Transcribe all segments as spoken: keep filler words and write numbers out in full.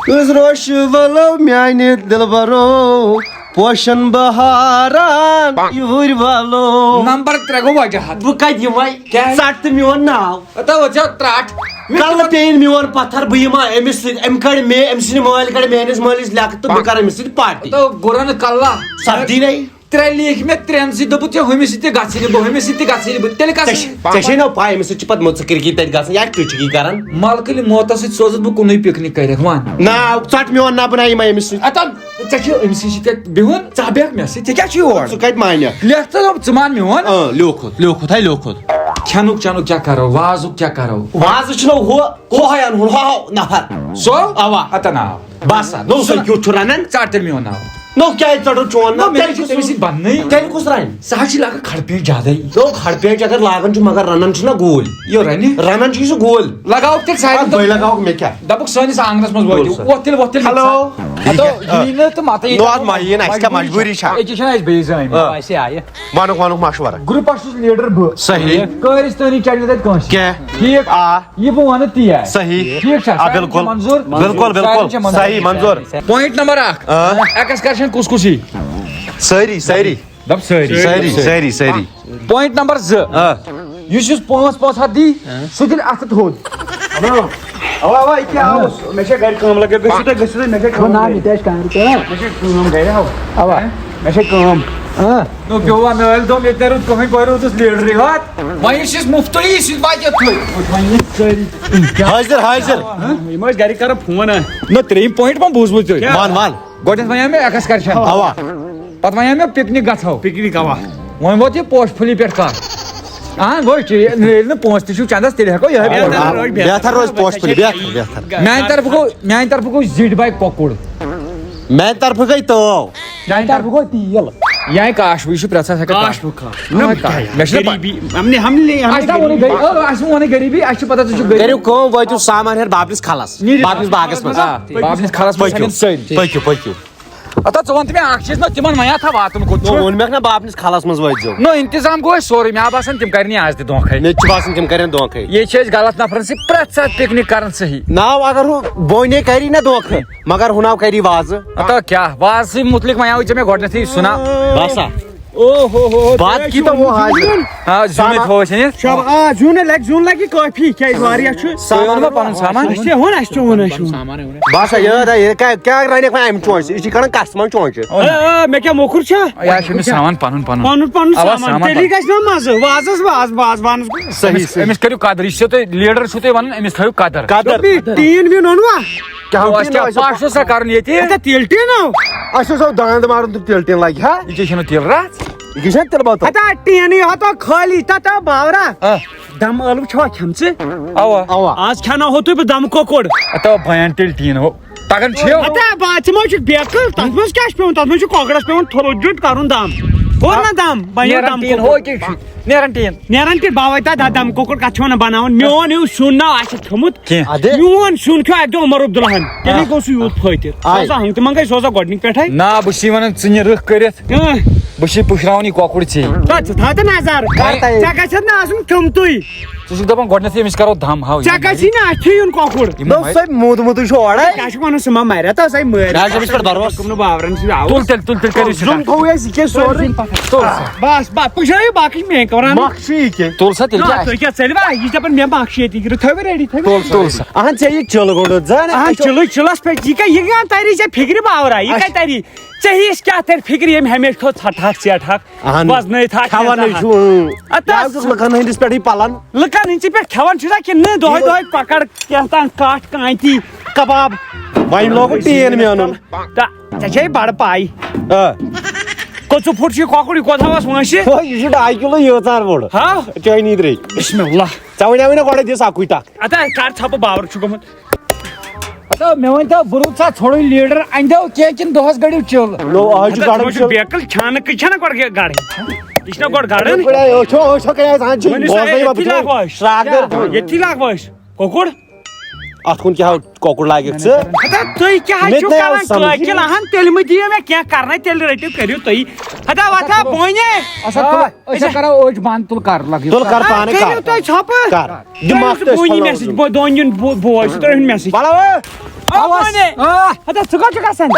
کٔژ روشہِ ولو میانہِ دلبرو، پوشن بہاران یہِ وُرۍ ولو۔ نمبر ترٛےٚ گوٚو وجہ۔ بہٕ کتہِ یِمے؟ کیٛازِ؟ ژٹ تہٕ میون ناو۔ ہتا وۄنۍ ژےٚ ترٛٹھ۔ کلہٕ پیٚیِن میون پتھر، بہٕ یِما أمِس سۭتۍ؟ أمۍ کڑِ مےٚ، أمۍ سٕنٛدِ مٲلۍ کڑِ میٲنِس مٲلِس لیٚکھٕ تہٕ بہٕ کرٕ أمِس سۭتۍ پارٹی۔ ہتا گُرن کلہٕ۔ سپدی نے۔ ترٛےٚ لیٖکھۍ مےٚ ترٛٮ۪ن سۭتۍ، دوٚپُکھ، "ژےٚ ہُمِس سۭتۍ تہِ گژھِ نہٕ، بہٕ ہُمِس سۭتۍ تہِ گژھِ نہٕ، بہٕ تیٚلہِ ژےٚ کَس چھِ، ژےٚ چھے نہ پاے أمِس سۭتۍ چھِ پتہٕ مُژٕ کِرکی تَتہِ گژھان، یا تُہۍ چھِو یہِ کران؟ ملکہٕ علی موتس سۭتۍ سوزُتھ بہٕ کُنُے پِکنِک کٔرِتھ، وَن۔ نا، ژَٹ میون نبہٕ نہ یِمے أمِس سۭتۍ۔ اَتَن، ژےٚ چھُ أمِس سۭتۍ چھِ تَتہِ بِہُن، ژٕ ہا بیٚہکھ مےٚ سۭتۍ، ژےٚ کیٛاہ چھُے یور؟ ژٕ کَتہِ مانہِ؟ لیکھ ژٕ، ژٕ مان میون۔ اۭں، لیوٗکھُتھ، لیوٗکھُتھ، ہے لیوٗکھُتھ۔ کھٮ۪نُک چٮ۪نُک کیٛاہ کَرو، وازُک کیٛاہ کَرو؟ وازٕ چھُنہ ہُہ، ہُہ ہَے اَنہٕ ہُن، ہُہ ہاو نفر۔ سُہ؟ اوا۔ ہَتہ ناو۔ بس ہا، نو سُہ کیُتھ چھُ رَنان؟ ژَٹ تیٚلہِ میون ناو۔ نو کیٛازِ ژَٹو چون ناو؟ نو، مےٚ تیٚلہِ چھُ کُس تٔمِس سۭتۍ بننٕے۔ تیٚلہِ کُس رَنہِ؟ سُہ حظ چھِ لاگان کھڑ پیچ زیادَے۔ نو کھڑ پیچ اگر لاگان چھُ، مگر رَنان چھُنہ گوٗلۍ۔ یہِ رَنہِ؟ رَنان چھُ یہِ سُہ گوٗلۍ۔ لگاوُکھ تیٚلہِ سارنٕے اَدٕ بٔے تِم۔ لگاوُکھ مےٚ کیٛاہ؟ دَپُکھ سٲنِس آنٛگنَس منٛز وٲتِو۔ گوٚو سا؟ وۄتھ تیٚلہِ، وۄتھ تیٚلہِ، ہٮ۪لو۔ ہٮ۪لو۔ ہَتو، یہِ یی نہٕ تہٕ مَتہٕ یی نو نہٕ۔ اَدٕ ما یی نہٕ، اَسہِ کیٛاہ مجبوٗری چھا؟ أتی چھَنہٕ اَسہِ بیٚیہِ زٲنۍ۔ آ۔ اَسہِ آیہِ۔ وَنُکھ، وَنُکھ مَشوَرٕ۔ گرُپَس چھُس لیٖڈَر بہٕ۔ صحیح۔ کٲرِس تٲنی چَلہِ نہٕ تَتہِ کٲنٛسہِ۔ کینٛہہ۔ ٹھیٖک۔ آ۔ یہِ بہٕ وَنہٕ تی آسہِ۔ صحیح۔ ٹھیٖک چھا؟ آ، سارنٕے چھا بِلکُل۔ منظوٗر؟ بِلکُل، بِلکُل۔ سارنٕے چھا منظوٗر؟ صحیح، منظوٗر۔ پویِنٹ نمبر اَکھ۔ آ۔ ایکسکرشن کُس کُس یی؟ سٲری، سٲری۔ دَپ سٲری۔ سٲری، سٲری، سٲری۔ پویِنٹ نمبر زٕ۔ آ۔ یُس یُس پانٛژھ پانٛژھ ہَتھ دی، سُہ دِنۍ اَتھٕ تھوٚد۔ اَوا، اَوا، یہِ کیٛاہ آوُس؟ مےٚ چھےٚ گَرِ کٲم لَگے، گٔژھِو تُہۍ، گٔژھِو تُہۍ، مےٚ چھےٚ کٲم بہٕ نا، گَرِ۔ مےٚ تہِ آسہِ کامہِ کَران۔ مےٚ چھےٚ کٲم گَرِ، ہاو۔ آ۔ مےٚ چھےٚ کٲم۔ آ۔ نو پیوٚو وۄنۍ نٲلۍ دوٚم، ییٚتہِ نیرُن کٕہٕنۍ، گۄڈٕ روٗدُس لیٖڈرٕے ہوت۔ وۄنۍ یُس یُس مُفتٕے یی، سُہ تہِ واتہِ یوٚتھُے۔ وۄنۍ یہِ سٲری۔ حٲضِر، حٲضِر۔ یِم ٲسۍ گَرِکۍ کَران فون، ہا۔ نہ، ترٛیٚیِم پویِنٹ ما بوٗزمُت تۄہہِ؟ وَن، وَن۔ گۄڈٕنٮ۪تھ وَنیٛاو مےٚ ایکسکرشن۔ اَوا۔ پَتہٕ وَنیٛاو مےٚ پِکنِک گژھو۔ پِکنِک، اَوا۔ وۄنۍ ووت یہِ پوش پھُلی پٮ۪ٹھ کَتھ۔ اہن، وۄنۍ چھُ یہِ، ییٚلہِ نہٕ پونٛسہٕ تہِ چھُو چَندَس، تیٚلہِ ہٮ۪کو یِہوٚے بہتر پِکنِک۔ روزِ پوش پھُلی، بہتر، بہتر۔ میٛانہِ طرفہٕ گوٚو، میٛانہِ طرفہٕ گوٚو زِٹھۍ بَے کۄکُر۔ میٛانہِ طرفہٕ گٔے تٲو۔ میٛانہِ طرفہٕ گوٚو تیٖل۔ یا کاشوٕے چھُ پرٛٮ۪تھ ساتہٕ ہٮ۪کان کاش۔ کاشوٕ کھا۔ نہ، مےٚ چھُنہ پَے۔ اَسہِ تہِ ووٚنُے بیٚیہِ، آ، اَسہِ ووٚنُے غریٖبی، اَسہِ چھِ پَتہ ژٕ چھُکھ غریٖب۔ کٔرِو کٲم، وٲتِو سامان ہٮ۪تھ بابلِس کھَلَس۔ نیٖرِو۔ بابلِس باغَس منٛز۔ آ، بابلِس کھَلَس منٛز پٔکِو۔ ہٮ۪کَن سٲری۔ پٔکِو، پٔکِو۔ اَتھ ژٕ وَن تہٕ مےٚ اَکھ چیٖز، نہ تِمَن وَنیا تھا واتُن کوٚت نہ، چھُ؟ ووٚن مےٚ نہ بابلِس کھَلَس منٛز وٲتۍزیو۔ نہ، اِنتظام گوٚو اَسہِ سورُے، مےٚ آو باسان تِم کَرِ نہٕ آز تہِ دھوکَے۔ مےٚ تہِ چھُ باسان تِم کَرن دھوکَے۔ ییٚتہِ چھِ أسۍ غلط نفرَن سۭتۍ پرٛٮ۪تھ ساتہٕ پِکنِک کَران صحیح۔ ناو اگر ہُہ بونے کَری نہ دھوکہٕ، مگر ہُہ ناو کَری وازٕ۔ ہتا کیٛاہ؟ وازٕ سٕے مُتعلِق وَنیٛاوُے ژےٚ مےٚ گۄڈٕنٮ۪تھٕے، سُہ نا۔ باسا۔ او ہو ہو، بات تُہۍ کی چھِو تو وہ حاضر۔ ہاں، زیُنٕے سامان۔ تھوو اَسہِ أنِتھ۔ شب-، آ، زیُن لگہِ، زیُن لگہِ کٲفی، کیٛازِ واریاہ چھُ۔ تُہۍ اوٚنوٕ پَنُن سامان؟ اَسہِ تہِ اوٚن، اَسہِ تہِ اوٚن، اَسہِ اوٚن۔ باسا، یہِ، یہِ کیٛاہ، کیٛاہ رَنٮ۪کھ وۄنۍ اَمہِ چونٛچہِ؟ یہِ چھِ کَڑان کَسہٕ منٛز چونٛچہِ۔ آ، آ، مےٚ کیٛاہ موٚکُر چھا؟ یہِ حظ چھُ أمِس سامان پَنُن پَنُن۔ پَنُن پَنُن اَوا، سامان، سامان تیٚلی پَنُن۔ گژھِ نا مَزٕ، وازَس واز، وازوانَس گوٚو۔ صحیح، أمِس، صحیح۔ أمِس کٔرِو قدر، یہِ چھُ تۄہہِ لیٖڈَر چھُو تُہۍ وَنان، أمِس تھٲیِو قدر۔ قدر۔ دوٚپمَے، ٹیٖن ویٖن اوٚنوا؟ کیٛاہ اوس ٹیٖن؟ تیٚلہِ پَش اوس سا کَرُن ییٚتہِ؟ اَتھ تیٖل ٹیٖن آو؟ اَسہِ اوس آو دانٛد مارُن تہٕ تیٖل ٹیٖن لَگہِ ہا۔ یہِ کیٛاہ چھُنہٕ تیٖل رَژھ؟ یہِ کیٛاہ چھَنہٕ تیٖل بٲتَل؟ ہتا ٹیٖنٕے ہتا خٲلی، تَتھ آو باورا۔ آ۔ دَم ٲلوٕ چھوا کھٮ۪مژٕ؟ اَوا۔ اَوا۔ آز کھٮ۪ناوہو تُہۍ بہٕ دَم کۄکُر۔ ہتا بَیان تیٚلہِ ٹیٖن ہو۔ تَگان چھِ؟ ہتا با-، ژٕ ما چھُکھ بیقٕل؟ تَتھ منٛز کیٛاہ چھُ پٮ۪وان؟ تَتھ منٛز چھُ کۄکرَس پٮ۪وان تھوٚرُت دیُن کَرُن دَم۔ کوٚر نا دَم؟ بَنیو نیران دَم ٹیٖن کۄکُر۔ ہو کیٛاہ چھُ؟ نیران ٹیٖن۔ نیران ٹیٖن، باوے تا دَ-، دَم کۄکُر کَتھ چھِ وَنان بَناوُن؟ میون ہیوٗ سیُن نا آسہِ کھیوٚمُت۔ کینٛہہ۔ اَدٕ؟ میون سیُن کھیوٚو اَکہِ دۄہ عمر عبداللہَن۔ تیٚلے آ۔ گوٚو سُہ یوٗت فٲطر۔ سُہ آے۔ اوسا ہنٛگتہٕ منٛگَے، سُہ اوسا گۄڈٕنِکۍ پٮ۪ٹھَے۔ نا، بہٕ چھُس وَنان، ژٕ نہِ رٕکھ کٔرِتھ۔ اۭں۔ بہٕ چھُس پُشراوان یہِ کۄکُر ژےٚ۔ تَتھ ژٕ تھاو تہٕ نظر۔ کَر تَے؟ ژےٚ گژھِ نہٕ آسُن کھیوٚمتُے۔ ژٕ چھُکھ دَپان گۄڈٕنٮ۪تھٕے أمِس کَرو دَم ہاو۔ ژےٚ گژھی نہٕ اَتھِ یُن کۄکُر۔ یِم نہ، مَرِ۔ سۄ موٗد موٗدٕے چھُ اورَے۔ کیٛاہ چھُکھ وَنان، سُہ ما مَرِ؟ تَس آے مٲرۍ۔ مےٚ حظ چھُ أمِس پٮ۪ٹھ بھروسہٕ۔ کٕم نہٕ باورَن چھِ آوُس۔ تُل تیٚلہِ، تُل تیٚلہِ کٔرِو سِٹارٹ۔ زوٚن تھوٚوُے اَسہِ یہِ کیٛاہ سورُے؟ تُل سا۔ بَس، بَس، پُشرٲیِو باقٕے چھِ میٛٲنۍ کَران۔ مۄکھ چھُ یہِ کیٛاہ؟ تُل سا تیٚلہِ نا، کیٛاہ؟ تُہۍ کیٛاہ ژٔلِوا؟ یہِ چھِ دَپان مےٚ مۄکھ چھِ ییٚتی، تھٲوِو ریڈی، تھٲوِو تُل، ریڈی۔ تُل سا۔ اَہَن ژےٚ یہِ چِلہٕ گۄڈٕ، زَن اَہَن اَسہِ چھُ چِلٕے، چِلَس پٮ۪ٹھ، یہِ کیٛاہ، یہِ کیٛاہ تَری ژےٚ فِکرِ باورا؟ یہِ اَسہِ کَتہِ تَری؟ ژےٚ ہِش کیٛاہ تَرِ فِکرِ، ییٚمۍ ہمیشہٕ کھیوٚو ژھٹہٕ ہَکھ، ژیٹہٕ ہَکھ، اَہَن۔ وَزنٲیِتھ ہَکھ، کھٮ۪وان کھٮ۪تھ ہے ہَکھ۔ چھُ، اۭں۔ اَدٕ یہِ حظ تَس چھُ لُکَن ہٕنٛدِس پٮ۪ٹھٕے پَلان۔ لُکَن ہٕنٛدۍ چھِ پٮ۪ٹھ کھٮ۪وان چھُ سا کِنہٕ نہٕ؟ دۄہَے دۄہَے کۄکَر، کینٛہہ تام کَٹھ، کانتی، کباب۔ وۄنۍ لوگُن ٹیٖن مینُن۔ تہٕ ژےٚ چھے بَڑٕ پَے۔ آ۔ کٔژٕ فُٹ چھُ یہِ کۄکُر؟ یہِ کوتاہ اوس وٲنٛسہِ؟ ہو، یہِ چھُ ڈاے کِلوٗ ییٖژ ہَن ووٚڑ۔ ہا؟ چٲنی درٛے۔ بسم اللہ۔ ژےٚ وَنیٛاوُے نہ گۄڈَے دِ سَکُے تَکھ۔ اَدٕ کَر ژھۄپہٕ باور چھُ گوٚمُت۔ ہتو، مےٚ ؤنۍ تو، بہٕ روٗدسا ژھوٚرُے لیٖڈر، اَنہِ دو کینٛہہ کِنہٕ دۄہَس گٔڑِو چِل؟ نو، آز چھُ ہتا، گَرُن ژٕ چھُکھ چِل۔ بیکٕل چھانہٕ کٕچھَنہ گۄڈٕ گہ-، گَڑٕنۍ۔ یہِ چھُنہ گۄڈٕ گَڑُن۔ گۄڈَے، أچھو، أچھو کَرے آز، اَہَن چھِ وۄنۍ یُس بوزنَے اَتہِ یوت تہِ چھُ۔ لاگوَس۔ شرٛاکھ دٲر۔ ییٚتہِ تہِ لاگوَس۔ کۄکُر۔ اَتھ کُن کیٛاہ کۄکُر لاگٮ۪کھ ژٕ؟ ہتا، تُہۍ کیٛاہ حظ مےٚ چھِو تہِ آو کَران سَمجھ۔ قٲکِل؟ اَہَن تیٚلہِ مہٕ دِیِو مےٚ کینٛہہ کَرنَے، تیٚلہِ رٔٹِو، کٔرِو تُہی۔ ہتا، وَتھا، بونہِ۔ اچھا، تُل، أسۍ ہا کَرو أچھ بنٛد، تُل کَر لَگ یہِ۔ تُل کَر آ، پانَے کٔرِو کَر۔ تُہۍ ژھۄپہٕ۔ کَر۔ دِ تُہۍ مۄکھ ٲسِو تہٕ بونہِ أسۍ مےٚ سۭتۍ، بہٕ دۄن یُن بو-، بوے چھُ تۄہہِ ہُنٛد مےٚ سۭتۍ۔ وَلہٕ وۄنۍ۔ آواز۔ آ۔ ہتا، ژٕ کتھ چھُکھ آسان؟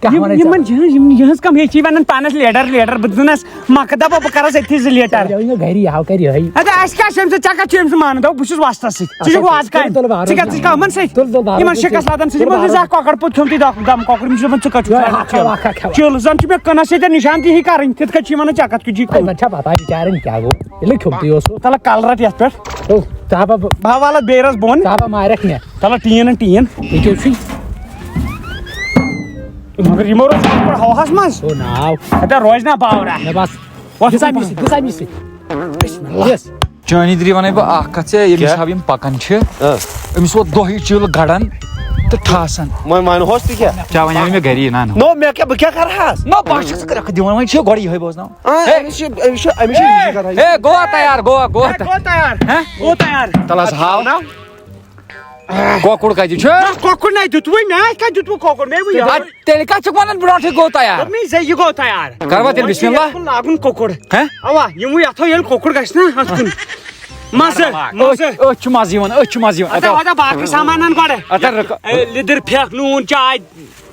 کیٛاہ یِم، وَنان یِمن ژےٚ؟ جہنز، یِم جہنز کم ہیٚچھی ونان پانس لیڈر، لیڈر۔ بہٕ دِنس مکھ دپہ بہٕ کرس أتھی زٕ لیٹر۔ ژےٚ یہِ گری، ہاو کر یِہوٚے۔ ہتا، اَسہِ کیٛاہ چھُ أمۍ سۭتۍ؟ ژےٚ کتھ چھُ أمۍ سۭتۍ مانان؟ دوٚپ، بہٕ چھُس وۄستس سۭتۍ۔ ژٕ چھُکھ وۄز کامہِ۔ تُل، تُل، بارو ژٕ کیٛاہ، ژٕ چھُکھ یِمن سۭتۍ؟ تُل، تُل، بارو یِمن ژٕ۔ شِکس لدان، ژٕ تُل، چھُکھ بارو۔ زٕ اکھ کۄکر پوٚت کھیوٚمتُے دم، دم کۄکر، یِم چھِ دپان، ژٕ کتھ چھُکھ یہِ کھٮ۪وان؟ ہا، ہا، ہا، ہا۔ چِل، زن چھُ مےٚ کٕنس سۭتۍ نشان تہِ ہی کرٕنۍ، تِتھ کٔنۍ چھِ یِمن ژےٚ کتھ کیُتھ چھُے ہے، کٕنُن۔ وۄنۍ چھا پتہ بِچارٮ۪ن کیٛاہ گوٚو؟ ییٚلہِ کھیوٚمتُے اوس۔ تلہ کل رٹ یتھ پٮ۪ٹھ۔ تو، ژٕ ہا بہ-، بہٕ ہا والہٕ بیٚیہِ رس بۄن۔ ژٕ ہا بہ مارکھ مےٚ۔ تلہ ٹیٖن ٹیٖن۔ یہِ کیٛاہ چھُے؟ مگر یِمو روز پٮ۪ٹھ ہواہس منٛز۔ او ناو۔ ہتا روزِ نا پاورا۔ مےٚ بس۔ وۄتھ دِژا مےٚ سۭتۍ، دِژا مےٚ سۭتۍ۔ بسم اللہ۔ یس۔ چٲنی دِلی وَنَے بہٕ اَکھ کَتھ ژےٚ، ییٚمِس کیٛاہ؟ حظ یِم پَکان چھِ، اۭں۔ أمِس ووت دۄہٕے چِل گَڑان تہٕ ٹھاسان۔ وۄنۍ وَنہوس تہِ کیٛاہ؟ کیٛاہ وَنیٛاو مےٚ گَری؟ نہ، نہ۔ نو، مےٚ کیٛاہ، بہٕ کیٛاہ کَرٕ ہَس؟ نہ، بہٕ چھُس کرٛٮ۪کھ دِوان، وۄنۍ چھِ گۄڈٕ یِہوٚے بوزناوُن۔ آ، ہے۔ أمِس چھِ، أمِس چھِ، أمِس چھِ یہِ کَران۔ ہے، گوٚوا تیار، گوٚوا، گوٚوا ہے، تیار۔ گوٚو تیار۔ ہہ؟ گوٚو تیار۔ تَلہٕ حظ ہاو۔ نہ۔ کۄکُر کَتہِ چھُ؟ نہ، کۄکُر نَے دیُتوُے، مےٚ آسہِ کَتہِ دیُتوُ کۄکُر؟ مےٚ وٕنۍ اَدٕ تیٚلہِ کَتھ چھُکھ وَنان برونٛٹھٕے گوٚو تیار؟ دوٚپمَے ژےٚ یہِ گوٚو تیار۔ کَروا تیٚلہِ وۄنۍ چھُ بسم اللہ؟ یَتھ کُن لاگُن کۄکُر۔ ہہ؟ اَوا، یِموٕے اَتھو ییٚلہِ کۄکُر گژھِ نا اَتھ کُن۔ مَزٕ، مَزٕ۔ أتھۍ، أتھۍ چھُ مَزٕ یِوان، أتھۍ چھُ مَزٕ یِوان۔ اَتھا، اَتھا، اَتھا، باقٕے سامان اَن گۄڈٕ۔ اَتھا، رُکہٕ۔ اے، لیٚدٕر پھٮ۪کھ، نوٗن، چاے۔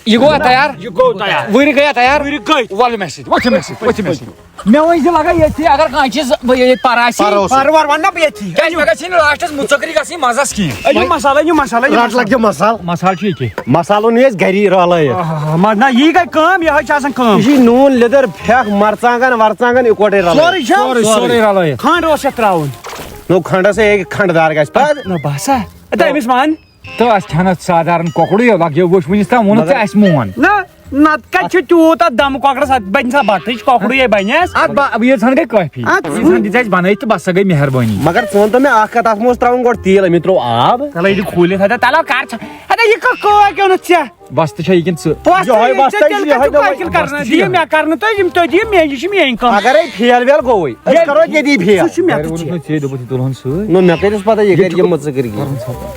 یہِ گوٚوا تیار؟ یہِ گوٚو تیار۔ وٕرِ گٔیا تیار؟ وٕرِ گٔے۔ وَلہٕ مےٚ سۭتۍ، وۄتھِ مےٚ سۭتۍ، وۄتھِ مےٚ سۭتۍ۔ مےٚ ؤنۍ زِ لگا ییٚتھی، اگر کانٛہہ چیٖز بہٕ ییٚتہِ پَرٕ آسہِ۔ پَرٕ اوس۔ پَرٕ وَرٕ وَنہٕ نا بہٕ ییٚتھی۔ کیٛازِ مےٚ گژھِ نہٕ لاسٹَس مُژَکری گژھٕنۍ مَزَس کینٛہہ۔ أنِو مصالہٕ، أنِو مصالہٕ، أنِو رَٹ مصالہٕ۔ لَگہِ مصالہٕ۔ مصالہٕ چھُ ییٚکیٛاہ۔ مصالہٕ اوٚن اَسہِ گَری رَلٲیِتھ۔ آہا، مَ-، نہ، یی گٔے کٲم، یِہوٚے چھِ آسان کٲم۔ یہِ چھِ نوٗن، لیٚدٕر، پھٮ۪کھ، مَرژٕوانٛگَن، وَرژٕوانٛگَن اِکوَٹَے رَلٲیِتھ۔ سورُے چھا؟ سورُے۔ سورُے رَلٲیِتھ۔ کھَنٛڈ اوس یَتھ ترٛاوُن۔ نو، کھَنٛڈَس ہے کھَنٛڈ دار گژھِ پَتہٕ۔ نہ، باسا۔ اَدٕ أمِس وَن۔ تہٕ اَسہِ کھٮ۪نَس سادارن کۄکُرٕے یوت، لَگیو وٕچھ وٕنِس تام ووٚنُتھ مگر ژےٚ اَسہِ مون۔ نہ، نَتہٕ کَتہِ چھُ تیوٗت اَتھ دَمہٕ کۄکرَس، اَتھ بَنہِ سا بَتٕچ کۄکرٕے ہے بَنٮ۪س۔ اَتھ با-، ییٖژہَن گٔے کٲفی۔ اَتھ ییٖژہَن دِژ اَسہِ بَنٲیِتھ تہٕ بَس سا گٔے مہربٲنی۔ مگر ژٕ وَن تہٕ مےٚ اَکھ کَتھ، اَتھ ما اوس ترٛاوُن گۄڈٕ تیٖل؟ أمۍ ترٛوو آب۔ تَلہٕ یہِ دِ کھوٗلِتھ، ہَتہ تَلہٕ کَر ژٕ، ہَتہ یہِ کَتھ کٲر کیوٚنَتھ ژےٚ؟ وۄستہٕ چھا یہِ کِنہٕ ژٕ؟ وۄستہٕ یِہوٚے یہِ ژےٚ وۄستہٕ تیٚلہِ یہِ، کَتھ یِہوٚے چھُ دۄہ قٲیِل وۄستہٕ کَرنَس؟ چھِ دِیِو یِہوٚے۔ مےٚ کَرنہٕ تُہۍ، یِم تُہۍ دِیِو مےٚ، یہِ چھِ میٛٲنۍ کٲم۔ اَگرے فیل ویل گوٚوُے، أسۍ ییٚلہِ کَرو ییٚتی فیل۔ سُہ چھُ مےٚ گَرِ تہٕ ووٚنُکھ ژےٚ۔ مےٚ ژےٚ دوٚپُتھ یہِ تُلہُن سۭتۍ۔ نو، مےٚ کٔرِس پَتہ، یہِ یہِ کَرِ تہِ یِم مٕژٕ کٔرۍ گی۔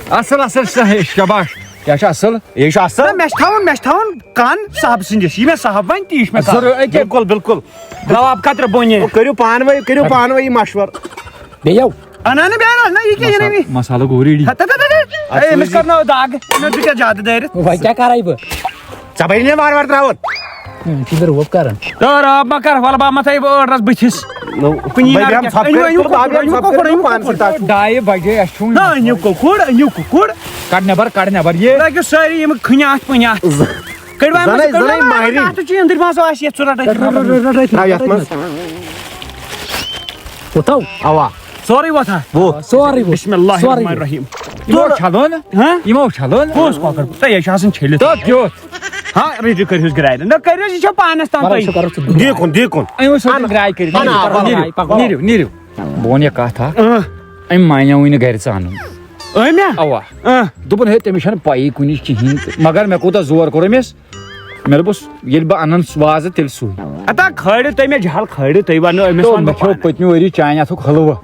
اَصٕل، اَصٕل، صحیح، شاباش۔ کیٛاہ چھُ اَصٕل؟ یہِ چھُ اَصٕل۔ نہ، مےٚ چھِ تھاوُن، مےٚ چھِ تھاوُن کَن صاحبہٕ سٕنٛدِس، یہِ مےٚ صاحب وَنہِ تی چھُ مےٚ کَرُن۔ ضروٗری، أکیٛاہ۔ بِلکُل، بِلکُل۔ جواب کَترٕ بوٚنہِ۔ وۄنۍ کٔرِو پانہٕ ؤنۍ، کٔرِو پانہٕ ؤنۍ یہِ مَشوَر۔ بیٚیہِ یَو۔ اَنان بیٛاہن، نہ، یہِ کیٛاہ یہِ مصالہٕ، نہٕ مصالہٕ گوٚو ریڈی۔ ہَتہٕ، ہَتہٕ، ہَتہٕ۔ اَتھ اے، أمِس سۭتۍ کَرناو دَگ، أمِس دِ کیٛاہ زیادٕ دٲرِتھ۔ وۄنۍ کیٛاہ کَرَے بہٕ؟ ژےٚ بَنہِ نہٕ وارٕ وارٕ ترٛاوُن۔ یِم چھِ مےٚ روب کَران۔ تہٕ رب ما کَر، وَلہٕ بہٕ ما تھٲیِو بہٕ ٲٹھ رَس بٕتھِس۔ نو، کُنی بہٕ نہ بیٚہمہٕ کیٛاہ۔ ژھۄپہٕ أنِو، کٔرِتھ، أنِو بہٕ کۄکُر، بیٚہمہٕ أنِو ژھۄپہٕ کٔرِتھ، کۄکُر، بہٕ پانہٕ سۭتۍ تَتھ۔ ڈایہِ بجے، اَسہِ چھُ وُنہِ نہ، أنِو کۄکُر، أنِو کۄکُر۔ کَڑ نٮ۪بر، کَڑ نٮ۪بر یہِ۔ لٲگِو سٲری یِم کھٔنہِ اَتھ پٔنہِ اَتھ۔ کٔڑِو اَمہِ زَنَے، منٛز، کٔڑِو زَنَے اَمہِ منٛز، ماہرِنۍ۔ اَتھ چھُ أنٛدٕرۍ منٛز آسہِ یَتھ ژٕ رَٹھ أتھۍ۔ رَٹ، رَٹ، رَٹ، رَٹ، ترٛاو یَتھ منٛز۔ کوٗتاہ؟ اَوا۔ سورُے وۄتھا؟ ووٚتھ۔ سورُے ووٚتھ۔ بسم اللہ سورُے الرحمن ووٚتھ۔ الرحیم۔ یِمو چھلُن؟ ہاں؟ یِمو چھلُن؟ کُس کۄکر؟ تہٕ یہِ چھُ آسان چھٔلِتھ۔ تہٕ کیُتھ؟ ہاں، رٔٹِو، کٔرِو حظ گرٛاے۔ نہ، کٔرِو حظ، یہِ چھو پانَس تام وَلہٕ، تُہۍ۔ سُہ کَرو ژٕ دوٗر۔ دیٖکُن، دیٖکُن۔ أمِس سۭتۍ اَنا، گرٛاے کٔرِتھ۔ اَنا، نیٖرِو، وَلہٕ۔ نیٖرِو، پَکو۔ نیٖرِو، نیٖرِو۔ بہٕ وَنہٕ یہِ کَتھ اَکھ۔ اۭں۔ أمۍ مانیوٕے نہٕ گرِ ژٕ اَنُن۔ أمۍ ہا؟ اَوا۔ اۭں۔ دوٚپُن، ہے، تٔمِس چھَنہٕ پَیی کُنِچ کِہیٖنۍ تہٕ۔ مگر مےٚ کوٗتاہ زور کوٚر أمِس۔ مےٚ دوٚپُس، ییٚلہِ بہٕ اَنَن سُہ وازٕ، تیٚلہِ سُے۔ اَتا کھٲلِو تُہۍ مےٚ جَل، کھٲلِو تُہۍ، وَنو أمِس تو وَنہٕ مےٚ بہٕ کھیوٚو پانَے۔ پٔتمہِ ؤری چانہِ اَتھُک حلوٕ۔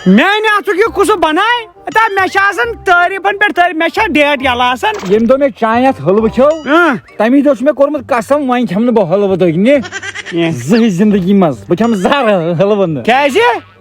میٛانہِ اَتھُک یہِ کُس بَنایہِ؟ اَتا مےٚ چھِ آسان تعریٖفَن پٮ۪ٹھ تعریٖف، مےٚ چھا ڈیٹ یَلہٕ آسان؟ ییٚمہِ دۄہ مےٚ چانہِ اَتھ حلوٕ کھیوٚو، اۭں۔ تَمی دۄہ چھُ مےٚ کوٚرمُت قسم، وۄنۍ کھٮ۪مہٕ نہٕ بہٕ حلوٕ دٔگۍ نہِ۔ کینٛہہ۔ زٕہٕے زِندگی منٛز۔ بہٕ کھٮ۪مہٕ زَہرٕ حلوٕ نہٕ۔ کیٛازِ؟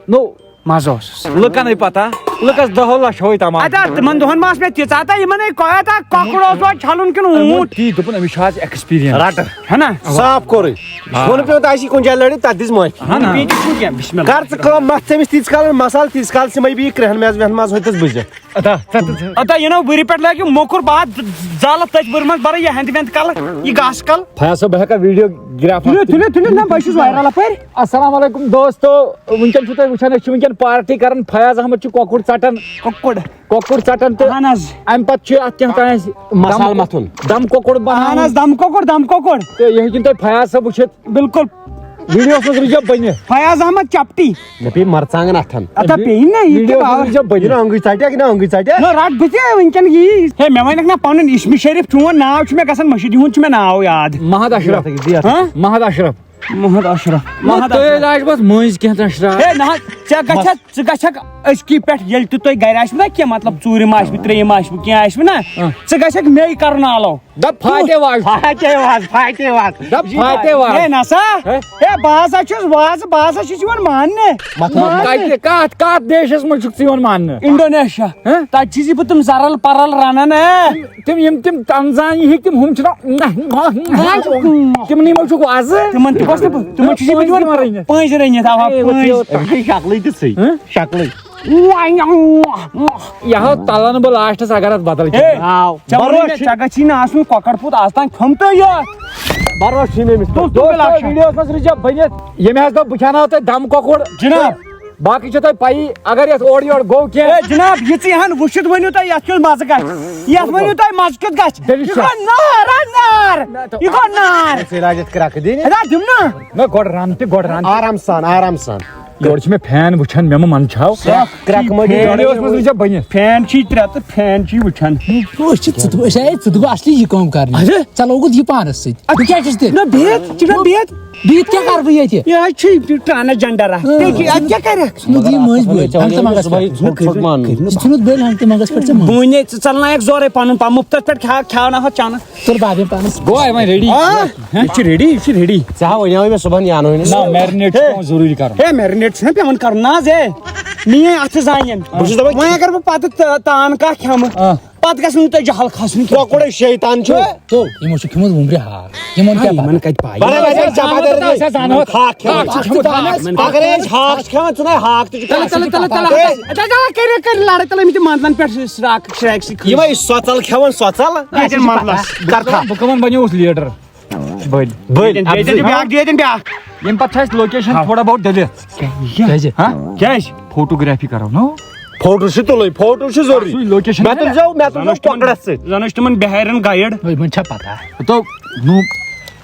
نو، مزٕ اوسُس۔ لُکن ہے پتہ، لُکس دہو لچھوے تمام۔ ادا تِمن دۄہن ما ٲس مےٚ تِژھ عادت، یِمن ہے کۄ-، ادا کۄکُر اوس وۄنۍ چھلُن کِنہٕ أمۍ ووٚن اوٗنٹ؟ تی، دوٚپُن أمِس چھُ آز experience۔ رٹہٕ۔ ہے نا؟ صاف کوٚرُے۔ آ۔ ووٚنُن پیوٚو تۄہہِ آسی کُنہِ جایہِ لٔڑِتھ، تتھ دِژ مٲفی۔ اہن۔ بیٚیہِ تہِ چھُنہٕ کینٛہہ، بسم اللہ۔ کر ژٕ کٲم، متھ ژٕ أمِس تیٖتِس کالس مسالہٕ، تیٖتِس کالس یِمے بہٕ یہِ کرٛہن مٮ۪ژ وٮ۪ہن ماز ہوٚتٮ۪س بٕزِتھ۔ ادا، ژٕ، ژٕ، ژٕ۔ ادا یہِ نو وٕرِ پٮ۪ٹھ لٲگِو موٚکُر باد زالہٕ تٔتھۍ وٕرِ منٛز برٕ یہِ ہٮ۪نٛدِ وٮ۪نٛدِ کلہٕ، یہِ گاسہٕ کلہٕ۔ فیاض صٲب، بہٕ ہٮ۪کا video گرافر؟ تُلِو، تُلِو، تُلِو، نہ، بہٕ چھُس viral اپٲرۍ۔ السلام علیکم دوستو، وٕنکیٚن چھِو تُہۍ وٕچھان، أسۍ چھِ وٕنکیٚن party کران۔ فیاض احمد چھُ کۄکُر ژٹان۔ کۄکُر۔ کۄکُر ژٹان تہٕ اہن حظ۔ اَمہِ پتہٕ چھُ اَتھ کینٛہہ تام اَسہِ مصالہٕ دم، مَتھُن۔ دم کۄکُر اہن بناوُن۔ حظ، دم کۄکُر، دم کۄکُر۔ تہٕ یہِ ہیٚکِو تُہۍ فیاض صٲب وٕچھِتھ۔ بِلکُل۔ Videoس منٛز روٗزِو بٔنِتھ۔ فیاض احمد چپٹی۔ مےٚ پیٚیہِ مرژانٛگن اَتھن۔ اَتھ ہا پیٚیہِ نہ، یہِ کیٛاہ videoس منٛز باوَر؟ روٗزِو بٔنِتھ۔ یہِ نہٕ أنٛگٕج ژَٹہِ، یہِ نہٕ أنٛگٕج ژَٹہِ۔ نہ، رَٹ بہٕ تہِ وٕنکیٚن یی۔ ہے، مےٚ وَنَکھ نہ پَنُن اسمِ شریٖف، چون ناو چھُ مےٚ گژھان مٔشِتھ، یِہُنٛد چھُ مےٚ ناو یاد۔ محد اشرف۔ ہاں؟ محد اشرف۔ محمد اشرف، محمد تُہۍ اشرف۔ لاج بس مٔنٛزۍ کینٛہہ تام شراب۔ ہے نہ حظ، ژےٚ گژھِ، ژٕ گژھکھ أزکی پٮ۪ٹھ، ییٚلہِ تہِ تُہۍ گرِ آسِوٕ نا کینٛہہ، مطلب ژوٗرِم آسِوٕ، ترٛیٚیِم آسِوٕ، کینٛہہ آسِوٕ نا، آ۔ ژٕ گژھکھ مے کرُن آلو۔ دپ فاتح واز۔ فاتح واز، فاتح واز۔ دپ فاتح واز۔ ہے نسا، ہے۔ ہے بہٕ ہسا چھُس وازٕ، بہٕ ہسا چھُس یِوان ماننہٕ۔ مطلب؟ ماننہٕ۔ کتہِ، کتھ، کتھ دیشس منٛز چھُکھ ژٕ یِوان ماننہٕ؟ انڈونیشیا۔ ہہ؟ تتہِ چھُس بہٕ تِم زرل پرل رنان، ہے۔ تِم یِم تِم تنزانی ہِکۍ تِم ہُم چھِنہ، تِمنٕے منٛز چھُکھ وازٕ۔ تِمن تہِ گوٚژھ نہٕ بہٕ، تِمن چھُ یہِ پٔنٛزۍ رٔنِتھ۔ پٔنٛزۍ رٔنِتھ، اَوا، أمِس پٔنٛزۍ۔ چھِ، أمِس چھِ شکلٕے تِژھٕے، ہہ؟ شکلٕے۔ یہِ ہاو تَلہٕ نہٕ بہٕ لاسٹَس اگر اَتھ بدل کینٛہہ۔ ہے، ہاو۔ ژےٚ ووٚنُے مےٚ، بروسہٕ چھُ۔ ژےٚ گژھی نہٕ آسُن کۄکر پوٗت آز تام کھیوٚمتُے یوت۔ بروسہٕ چھُے نہٕ أمِس۔ تُل، تُل، دوستو، بِلال شاہ۔ ویٖڈیوَس منٛز روٗزِو بٔنِتھ۔ ییٚمہِ حظ دوٚپ بہٕ کھٮ۪ناو تۄہہِ دَم کۄکُر۔ جِناب۔ باقٕے چھو تۄہہِ پَیی، اگر یَتھ اورٕ یورٕ گوٚو کینٛہہ۔ ہے جِناب، یِژٕے ہَن وٕچھِتھ ؤنِو تۄہہِ یَتھ کیُتھ مَزٕ گژھِ۔ یَتھ ؤنِو تۄہہِ مَزٕ کیُتھ گژھِ۔ Delicious۔ یہِ گوٚو نار، ہا نار۔ نہ، تہٕ یہِ گوٚو نار۔ ژےٚ لاجہِ یَتھ کرٛکہٕ دِنہِ۔ ہے، نہ، دِم نہ۔ نہ، گۄڈٕ رَن تہِ، گۄڈٕ رَن تہِ۔ آرام سان، آرام سان۔ یورٕ چھِ مےٚ فین وٕچھان، مےٚ مہ منٛد چھاو۔ سَتھ کیٛاہ کِلوٗ فین؟ فین؟ ویٖڈیوَس منٛز وٕچھا بٔنِتھ۔ فین چھِ ترٛےٚ تہٕ فین چھِ وٕچھان۔ أسۍ چھِ ژٕ تہٕ، أسۍ آیے ژٕ تہٕ بہٕ اَصلی یہِ کٲم کَرنہِ۔ اچھا۔ ژےٚ لوگُتھ یہِ پانَس سۭتۍ۔ بہٕ کیٛاہ چھُس تیٚلہِ؟ نہ، بِہِتھ، ژٕ چھُکھ نہ بِہِتھ۔ بِہِتھ کیٛاہ کَرٕ بہٕ ییٚتہِ؟ یہِ حظ چھِ ٹرٛانَسجَنڈَر اَکھ۔ اۭں۔ تیٚلہِ کیٛاہ، اَتہِ کیٛاہ کَرٮ۪کھ؟ ژٕ مہٕ دِ یہِ مٔنٛزۍ بٔلۍ، ہنٛگتہٕ منٛگَس پٮ۪ٹھ۔ ژٕ ژھٕنُتھ بٔلۍ ہنٛگتہٕ منٛگَس پٮ۪ٹھ ژٕ مٔنٛزۍ۔ بہٕ وَنے، ژٕ ژَلناوَکھ زورَے پَنُن پان، مُفتَس پٮ۪ٹھ کھیٛاو، کھیٛاوناوہَتھ چانَس۔ تُل بابے پانَس۔ گوٚو وۄنۍ ریڈی؟ آ؟ یہِ چھُ ریڈی، یہِ چھُ ریڈی۔ ژےٚ ہا وَنیٛاوُے مےٚ صُبحن یہِ اَنوٕے نہٕ۔ نہ، marinate چھُ ہے۔ پٮ۪وان ضروٗری کَرُن۔ ہے، marinate چھُنہ پٮ۪وان کَرُن، نہ حظ، ہے۔ میٛٲنۍ اَتھٕ زانٮ۪ن۔ بہٕ چھُس دَپان وۄنۍ اگر بہٕ پَتہٕ تہٕ تان کانٛہہ کھٮ۪مہٕ، آ۔ پَتہٕ گژھِ نہٕ تۄہہِ جہل کھَسُن کینٛہہ۔ کۄکُر ہے شیطان چھُ۔ تو، تو، یِمو چھُ کھیوٚمُت وُمرِ ہاک۔ یِمَن کیٛاہ یِمَن پَتہ؟ کَتہِ پَے؟ بَرابَر، أسۍ چھِ زبردست۔ ہاکھ کھٮ۪وان۔ ہاکھ چھِ کھٮ۪وان۔ اگر أسۍ ہاکھ چھِ کھٮ۪وان، ژٕ نَے ہاکھ تہِ چھُکھ کھٮ۪وان۔ تَلہٕ، تَلہٕ، تَلہٕ، تَلہٕ۔ ہے۔ اَدٕ، اَدٕ، اَدٕ، کٔرِو، کٔرِو لَڑٲے، تَلہٕ، أمِس چھِ منٛزَن پٮ۪ٹھ شراکھ، شراکھ سۭتۍ۔ یِمَے سۄژَل کھٮ۪وان، سۄژَل۔ ییٚتٮ۪ن منٛزَس۔ کَر تھاو۔ بہٕ کَمَن بَنیووُس لیٖڈَر؟ بٔلۍ۔ بٔلۍ۔ بیٚیہِ دِن، بیٚیہِ دِن اَپزٕ۔ بیٛاکھ، بیٚیہِ دِن بیٛاکھ۔ ییٚمہِ پَتہٕ چھِ اَسہِ location ہاو۔ تھوڑا بہت ڈٔلِتھ۔ کیٛازِ؟ ہاں؟ کیٛازِ؟ Photography کَرو، نو؟ فوٹو چھِ تُلٕنۍ، فوٹو چھِ ضروٗری۔ سُے location مےٚ چھَنہ؟ تُلزیو، مےٚ تُلزیو زَن ٲسۍ تِمَن، کۄکرَس سۭتۍ۔ زَن ٲسۍ تِمَن بِہارٮ۪ن guide۔ ہے، وۄنۍ چھا پَتہ؟ تو، نو۔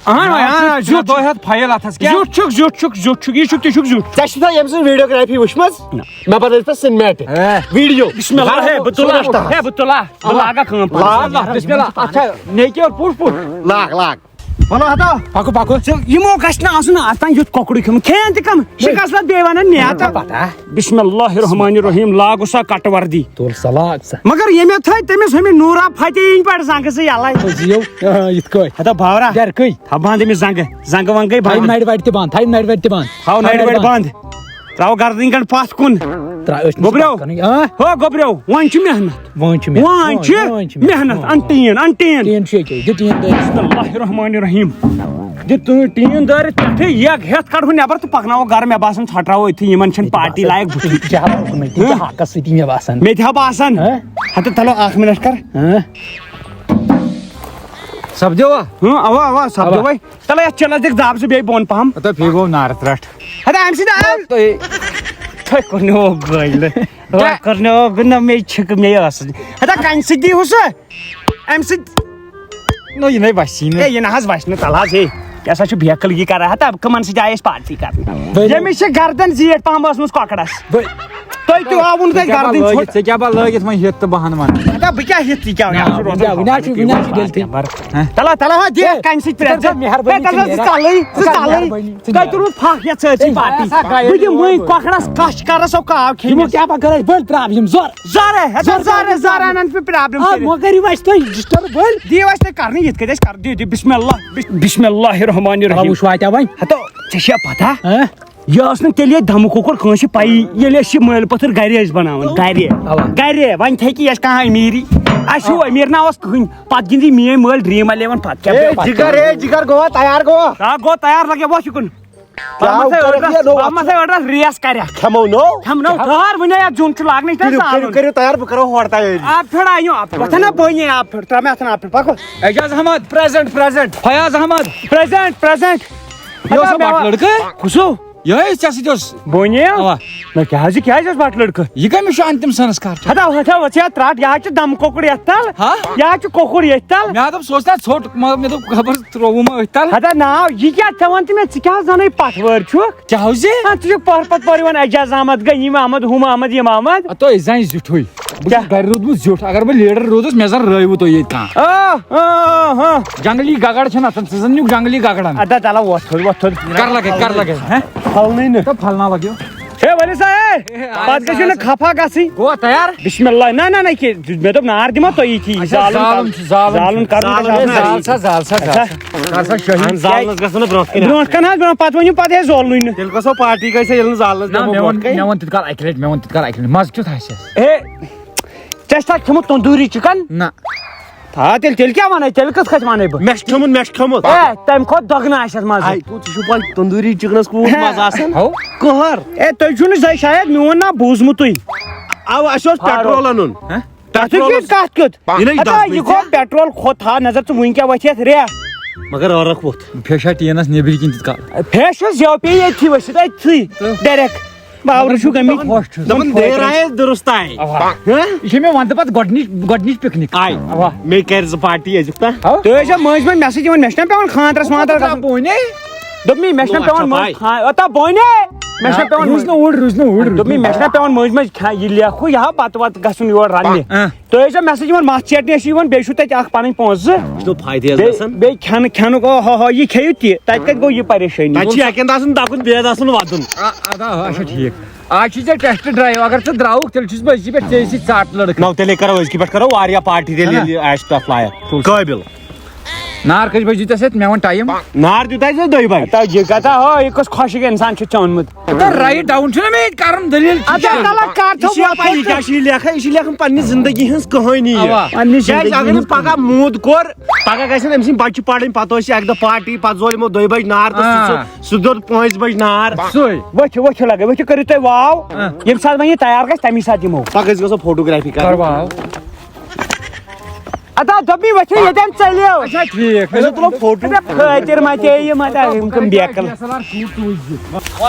اَہَن، اَہَن، اَہَن، چھُنہ زیُٹھ چھُ۔ دۄہ ہٮ۪تھ فایِل اَتھَس کیٛاہ؟ زیُٹھ چھُکھ، زیُٹھ چھُکھ، زیُٹھ چھُکھ، یہِ چھُکھ، تہِ چھُکھ زیُٹھ۔ ژےٚ چھُے سا ییٚمہِ سٕنٛز videography وٕچھمٕژ؟ نہ۔ مےٚ بَنٲوِتھ پَتہٕ سِنمیٹِک۔ ہے۔ ویٖڈیو۔ بسم اللہ، ہے، بہٕ تُلہٕ، ہے، بہٕ تُلہٕ، بہٕ لاگہٕ کٲم پَنٕنۍ۔ لاگ، لاگ، بسم اللہ۔ اَتھ چھا نیکی اور پُش پُش؟ Log, log. وَلہٕ ہَتو۔ پَکو، پَکو۔ ژٕ یِمو گژھِ نہٕ آسُن آز تام یُتھ کۄکُر کھیوٚمُت۔ کھیٚیَن تہِ کَم؟ شِکَس لَتھ بیٚیہِ وَنان نیتہٕ۔ پَتہ۔ بسم اللہ الرحمن الرحیم، لاگو سا کٹ وردی۔ تُل سا لاگ سا۔ مگر ییٚمہِ تھٲے تٔمِس ہُمہِ نوٗرا فتح یِنۍ پٮ۪ٹھ زنٛگہٕ سۭتۍ یَلَے۔ أزیو، آ، یِتھ کٲٹھۍ۔ ہَتو باورا۔ گَرِ کٕے۔ تھاو بنٛد أمِس زنٛگہٕ۔ زنٛگہٕ ونٛگہٕ تھاو بنٛد۔ نَرِ وَرِ تہِ بنٛد، تھاو نَرِ وَرِ تہِ بنٛد۔ تھاو نَرِ وَرِ بنٛد۔ ترٛاو گردٕنۍ گنٛڈ پَتھ کُن۔ ترٛاو أچھ مُجہِ گوٚبریو۔ پَتھ کَنٕے۔ آ؟ ہو گوٚبریو، وۄنۍ چھِ محنت۔ وۄنۍ چھِ محنت۔ وۄنۍ چھِ وۄنۍ، وۄنۍ چھِ محنت۔ محنت۔ اَن ٹیٖن، اَن ٹیٖن۔ ٹیٖن چھُ ییٚکیٛاہ، دِ ٹیٖن دٲرِتھ۔ بسم اللہ الرحمن الرحیم۔ دِ تُہۍ ٹیٖن دٲرِتھ پٮ۪ٹھٕ یَکھ ہٮ۪تھ کَڑہون نٮ۪بر تہٕ پَکناوو گرٕ۔ مےٚ باسان ژھۄٹراوو أتھی، یِمَن چھَنہٕ پارٹی لایق بُتھٕے۔ ژےٚ ہا لوگُن مےٚ، ژےٚ ہاکَس سۭتی مےٚ باسان۔ مےٚ تہِ ہا باسان۔ ہہ؟ ہَتہٕ تَلو اَکھ مِنَٹ کَر۔ ہہ؟ سَپدیوا؟ ہہ، اَوا، اَوا، سَپدیو اَوا۔ وَے۔ تَلہٕ یَتھ چِلَس دِکھ دَب زٕ بیٚیہِ بۄن پَہَم۔ ہَتہٕ پھیٖرۍ گوٚو نارٕ ترٛٹھ۔ ہَتہٕ اَمہِ سۭتۍ آو۔ تُہۍ، تۄہہِ کوٚرنو گٲلۍ۔ کیٛاہ؟ راتھ کوٚرنو بہٕ نہ مے چھِکہٕ مے ٲسٕس۔ ہتا کَنہِ سۭتۍ دی ہُہ سُہ؟ اَمہِ سۭتۍ۔ نو، یہِ نَے وَسی نہٕ۔ ہے، یہِ نہ حظ وَسہِ نہٕ، تَلہٕ حظ، ہے۔ یہِ ہسا چھُ بیکٕل یہِ کران۔ ہتا کٕمَن سۭتۍ آیہِ أسۍ پارٹی کرنہِ؟ بٔلۍ۔ ییٚمِس چھِ گردن زیٖٹھ پَہَم ٲسمٕژ کۄکرَس۔ بٔلۍ۔ تُہۍ تہِ آوُن ژےٚ کیٛاہ با گردٕنۍ لٲگِتھ، ژھوٚٹ۔ ژےٚ کیٛاہ با لٲگِتھ وۄنۍ ہیٚتھ تہٕ بہان وَنان؟ ہتا بہٕ کیٛاہ ہیٚتھ ژٕ کیٛاہ وَنان؟ نہ، وٕنہِ چھُ روزان وٕنہِ چھُ، پارٹی وٕنہِ چھُ اَمبر۔ تَلہٕ، تَلہٕ ہا، دِ ہے، کَنہِ سۭتۍ ژٕ کر ترٛےٚ۔ سا مہربٲنی، ہے، ژٕ تَلہٕ ہا، نیرا۔ ژٕ ژَلٕے، ژٕ ژٕ کر ژَلٕے۔ مہربٲنی۔ ژٕ تۄہہِ نیرا۔ کوٚروٕ پھکھ یَتھ سٲرسٕے ہے، پارٹی۔ سا گایہِ بہٕ دِمہٕ وۄنۍ وۄنۍ۔ کۄکرَس کَچھ کَرَس سۄ کاو کھیٚنہِ۔ یِمو کیٛاہ پَتہٕ کَرَس بٔلۍ پرٛابلِم زۄر۔ زۄرے، ہَتہٕ زۄر زۄرے، کَرَس زۄرے پرٛابلِم۔ اَنَن پٮ۪ٹھ پرٛابلِم آ، کٔرِتھ۔ مگر یہِ وَسہِ تۄہہِ ڈِسٹٔرٕب بٔلۍ۔ دِ وَسہِ تۄہہِ کَرنہٕ یِتھ کٔنۍ أسۍ کَرو۔ دِ، دِ، بسم اللہ، بس-، بسم اللہ الرحمن آ، الرحیم۔ وٕچھ واتیٛا وۄنۍ۔ ہَتو، ژےٚ چھےٚ پَتہ؟ ہہ؟ یہِ ٲس نہٕ تیٚلہِ ییٚتہِ دَمہٕ کۄکُر کٲنٛسہِ پَیی، ییٚلہِ أسۍ یہِ مٲلۍ پٔتھٕر گَرے ٲسۍ بَناوان، گَرے۔ اَوا۔ گَرے، وۄنۍ تھیٚکہِ یہِ اَسہِ کانٛہہ أمیٖری۔ اَسہِ ہیوٗ أمیٖر نہ اوس کٕہٕنۍ۔ پَتہٕ گِنٛدی میٛٲنۍ مٲلۍ Dream Eleven، پَتہٕ کیٛاہ اے، پیوٚو؟ جِگر، اے، جِگر، گوٚوا تیار گوٚوا؟ آ، گوٚو تیار، لَگے وۄتھ یِکُن۔ کیٛاہ پَتہٕ ما سا کَرو أڑرَس، یہِ نوٚو پَتہٕ ما سا أڑرَس ریس کَرٮ۪کھ۔ کھٮ۪مو نوٚو؟ کھٮ۪مو نوٚو، ٹھٔہر، وٕنہِ یَتھ زیُن چھُ لاگنٕے چھُنہ کٔرِو، کٔرِو، زالُن۔ کٔرِو تیار، بہٕ کَرو ہورٕ تیٲری۔ آب پھِڑ آیو، آب پھِڑ، پَتہٕ نہ بٔنی آب پھِڑ، ترٛاو مےٚ اَتھَن آب پھِڑ، پَکو۔ Ejaz Ahmad. Present، present۔ Fayaz Ahmad. Present، present۔ یہِ اوس ہتا بَٹہٕ مےٚ لٔڑکہٕ؟ کُس ہو؟ یِہوٚے ژےٚ سۭتۍ اوس۔ بونی؟ اَوا۔ نہ کیٛازِ، کیٛازِ اوس بَٹہٕ لٔڑکہٕ؟ یہِ کٔمِس چھُ اَنتِم سنسکار چھُ؟ ہتا، ہتا، وۄتھ ژےٚ ترٛٹھ، یہِ حظ چھُ دَمہٕ کۄکُر یَتھ تَل۔ ہا؟ یہِ حظ چھُ کۄکُر ییٚتھۍ تَل۔ مےٚ دوٚپ، سُہ اوس نا ژھوٚٹ، مگر مےٚ دوٚپ، خبر ترٛووُم أتھۍ تَل۔ ہتا ناو، یہِ کیٛاہ ژےٚ وَن تہٕ مےٚ، ژٕ کیٛاہ حظ زَنَے پَٹھوٲرۍ چھُکھ؟ کیٛاہ حظ یہِ؟ ہا، ژٕ چھُکھ پَہر پَتہٕ پَہر یِوان اعجاز احمد، غنیٖم احمد، ہُم احمد، یِم احمد۔ آ، تُہۍ زَنہِ زیُٹھُے۔ بہٕ چھُس گرِ روٗدمُت زیُٹھ، اگر بہٕ لیٖڈر روٗدُس، مےٚ زن رٲوِو تُہۍ ییٚتہِ کانٛہہ۔ آ، آ، آ۔ جنگلی گگڑ چھِنہ آسان، ژٕ زن نیوٗکھ جنگلی گگڑن۔ ادا، تَلہ وۄتھ تھوٚد، وۄتھ تھوٚد۔ کر لگے، کر لگے، ہہ؟ پھلنٕے نہٕ۔ تہٕ پھلنا لگیو۔ ہے، ؤلِو سا، ہے، ہے، پتہٕ آسا، گٔژھِو نہٕ آسا۔ خفا گژھٕنۍ۔ گوٚو تیار؟ بسم اللہ، نہ، نہ، نہ، کہِ مےٚ دوٚپ نار دِمو تُہۍ ییٚتھی، اچھا، زالُن زالُن چھُ، زالُن زالُن چھُ۔ کرُن گژھِ زالُن آسُن۔ چھُ۔ زال سا، زال سا، زال اچھا۔ سا۔ کر سا شٲہی۔ اہن، زالنس گژھو نہٕ برونٛٹھ کَنہِ۔ برونٛٹھ کَنہِ حظ، برونٛٹھ، پتہٕ ؤنِو پتہٕ، ہے، زولنٕے نہٕ۔ تیٚلہِ گژھو پارٹی گژھِ، ییٚلہِ نہٕ زالنس نہ، دِمو مےٚ ووٚن، برونٛٹھ کَنہِ۔ مےٚ ووٚن تِتھ کال اَکہِ لٹہِ، مےٚ ووٚن تِتھ کال اَکہِ لٹہِ، مزٕ کیُتھ آسہِ؟ ہے، ژےٚ چھا کھیوٚمُت تندوٗری چِکن؟ نہ۔ آ، تیٚلہِ، تیٚلہِ کیٛاہ وَنَے؟ تیٚلہِ کِتھ کٔنۍ وَنَے بہٕ؟ مےٚ چھُ کھیوٚمُت، مےٚ چھُ کھیوٚمُت۔ ہے، تَمہِ کھۄتہٕ دۄگنہٕ آسہِ اَتھ مَزٕ۔ آے، ژٕ چھُکھ پَے تندوٗری چِکنَس کوٗت مَزٕ آسان؟ ہو۔ قہر۔ ہے، تُہۍ چھُو نہٕ زَے شاید میون ناو بوٗزمُتُے۔ اَوا، اَسہِ اوس فاروق۔ پیٹرول اَنُن۔ ہہ؟ تَتھ چھُ پیٹرولَس۔ یہِ کَتھ کیُتھ؟ یہِ نَے ہَتا، دَزنٕے یہِ گوٚو ژےٚ۔ پیٹرول کھوٚت ہا، نظر ژٕ وٕنۍ کیٛاہ وَتھِ یَتھ ریٚہہ؟ مگر ٲرَکھ ووٚتھ۔ پھیٚش ہا ٹیٖنَس نیٚبرۍ کِنۍ تِتھ کال۔ پھیٚش اوس یَوٕ پیٚیہِ ییٚتھی ؤسِتھ أتھٕے ڈایریکٹ۔ باورٕ چھُ گٔمٕتۍ۔ خۄش چھُس۔ دَپان دیر آیَس دُرُست آیہِ۔ اَوا۔ ہہ؟ یہِ چھِ مےٚ وَنٛدٕ پَتہٕ گۄڈٕنِچ، گۄڈٕنِچ پِکنِک۔ آے۔ اَوا۔ مےٚ کَرِ زٕ پارٹی أزیُک تام۔ تُہۍ ٲسۍزیو مٔنٛزۍ مٔنٛزۍ message یِوان، مےٚ چھِنہ پٮ۪وان خانٛدرَس وانٛدرَس اَتھ گژھُن۔ بونے۔ دوٚپمَے، مےٚ چھِنہ نو، پٮ۪وان اچھا، مٔنٛزۍ پاے۔ خان-، اوٚتا بونے۔ مےٚ چھِنہ نہ، پٮ۪وان روٗز مٔنٛزۍ۔ نہٕ اوٗرۍ، روٗز نہٕ اوٗرۍ، روٗز دوٚپمَے، نہٕ۔ مےٚ چھِنہ پٮ۪وان مٔنٛزۍ مٔنٛزۍ کھا-، یہِ لیکھُن، یہِ ہا پَتہٕ وَتہٕ گژھُن یور رَننہِ۔ اۭں۔ تُہۍ ٲسۍزیو message یِوان، مَژھ ژیٹنہِ ٲسِو یِوان، بیٚیہِ چھُو تَتہِ اَکھ پَنٕنۍ پونٛسہٕ زٕ۔ یہِ چھُ فٲیدٕ حظ بیٚیہِ، گژھان۔ بیٚیہِ کھٮ۪نہٕ، کھٮ۪نُک، اوہ، ہو، ہو، یہِ کھیٚیِو تہِ، تَتہِ کَتہِ گوٚو یہِ پریشٲنی؟ تَتہِ چھُ اَکہِ اَندٕ آسُن دَکُن، بیٚیہِ اَندٕ آسُن وَدُن۔ آ، اَدا، آ، اچھا، ٹھیٖک۔ آز چھُے ژےٚ test drive، اگر ژٕ درٛاوُکھ، تیٚلہِ چھُس بہٕ أزی پٮ۪ٹھ ژےٚ سۭتۍ ژَٹ لٔڑکہٕ۔ نو، تیٚلے کَرو أزکہِ پٮ۪ٹھ کَرو واریاہ پارٹی، تیٚلہِ نہ، نہ۔ ییٚلہِ یہِ آسہِ تَتھ لایق۔ تُل۔ قٲبِل۔ نار کٔژِ بجہِ دیُت اَسہِ اَتہِ؟ مےٚ وَن time۔ نار دیُت اَسہِ دۄیہِ بجہِ۔ تَو یہِ کَتھا ہو، یہِ کُس خۄشِک اِنسان چھُ ژےٚ اوٚنمُت؟ تہٕ write down چھُنہ مےٚ ییٚتہِ کَرُن، دٔلیٖل کیٛاہ اَدٕ چھِ؟ تَلہ کَر یہِ چھِ تھوٚو یَپٲرۍ، یہِ کیٛاہ چھِ یہِ لیکھان؟ یہِ چھِ لیکھان پننہِ زندگی ہٕنٛز کہانی یہِ۔ اَوا۔ پننہِ کیٛازِ زندگی اگر ہٕنٛز نہٕ پگاہ موٗد کوٚر، پگاہ گژھن أمۍ سٕنٛدۍ بچہِ پرٕنۍ، پتہٕ ٲسۍ یہِ اَکہِ دۄہ پارٹی، پتہٕ زول یِمو دۄیہِ بجہِ نار تہٕ آ۔ سُہ، سُہ دیُت پانٛژِ بجہِ نار۔ سُے۔ ؤتھِو، ؤتھِو لگے، ؤتھِو کٔرِو تُہۍ واو۔ آ۔ ییٚمہِ ساتہٕ وۄنۍ یہِ تیار گژھِ، تَمی ساتہٕ یِمو۔ پگاہ أسۍ گژھو photography کَرٕنۍ۔ کَر واو۔ ادا دوٚپمَے ؤتھِو ییٚتٮ۪ن ژٔلِو۔ اچھا، ٹھیٖک۔ أسۍ تُلو فوٹو۔ ادا خٲطِر ما تے یہِ ما تے یِم کٕم بیکل۔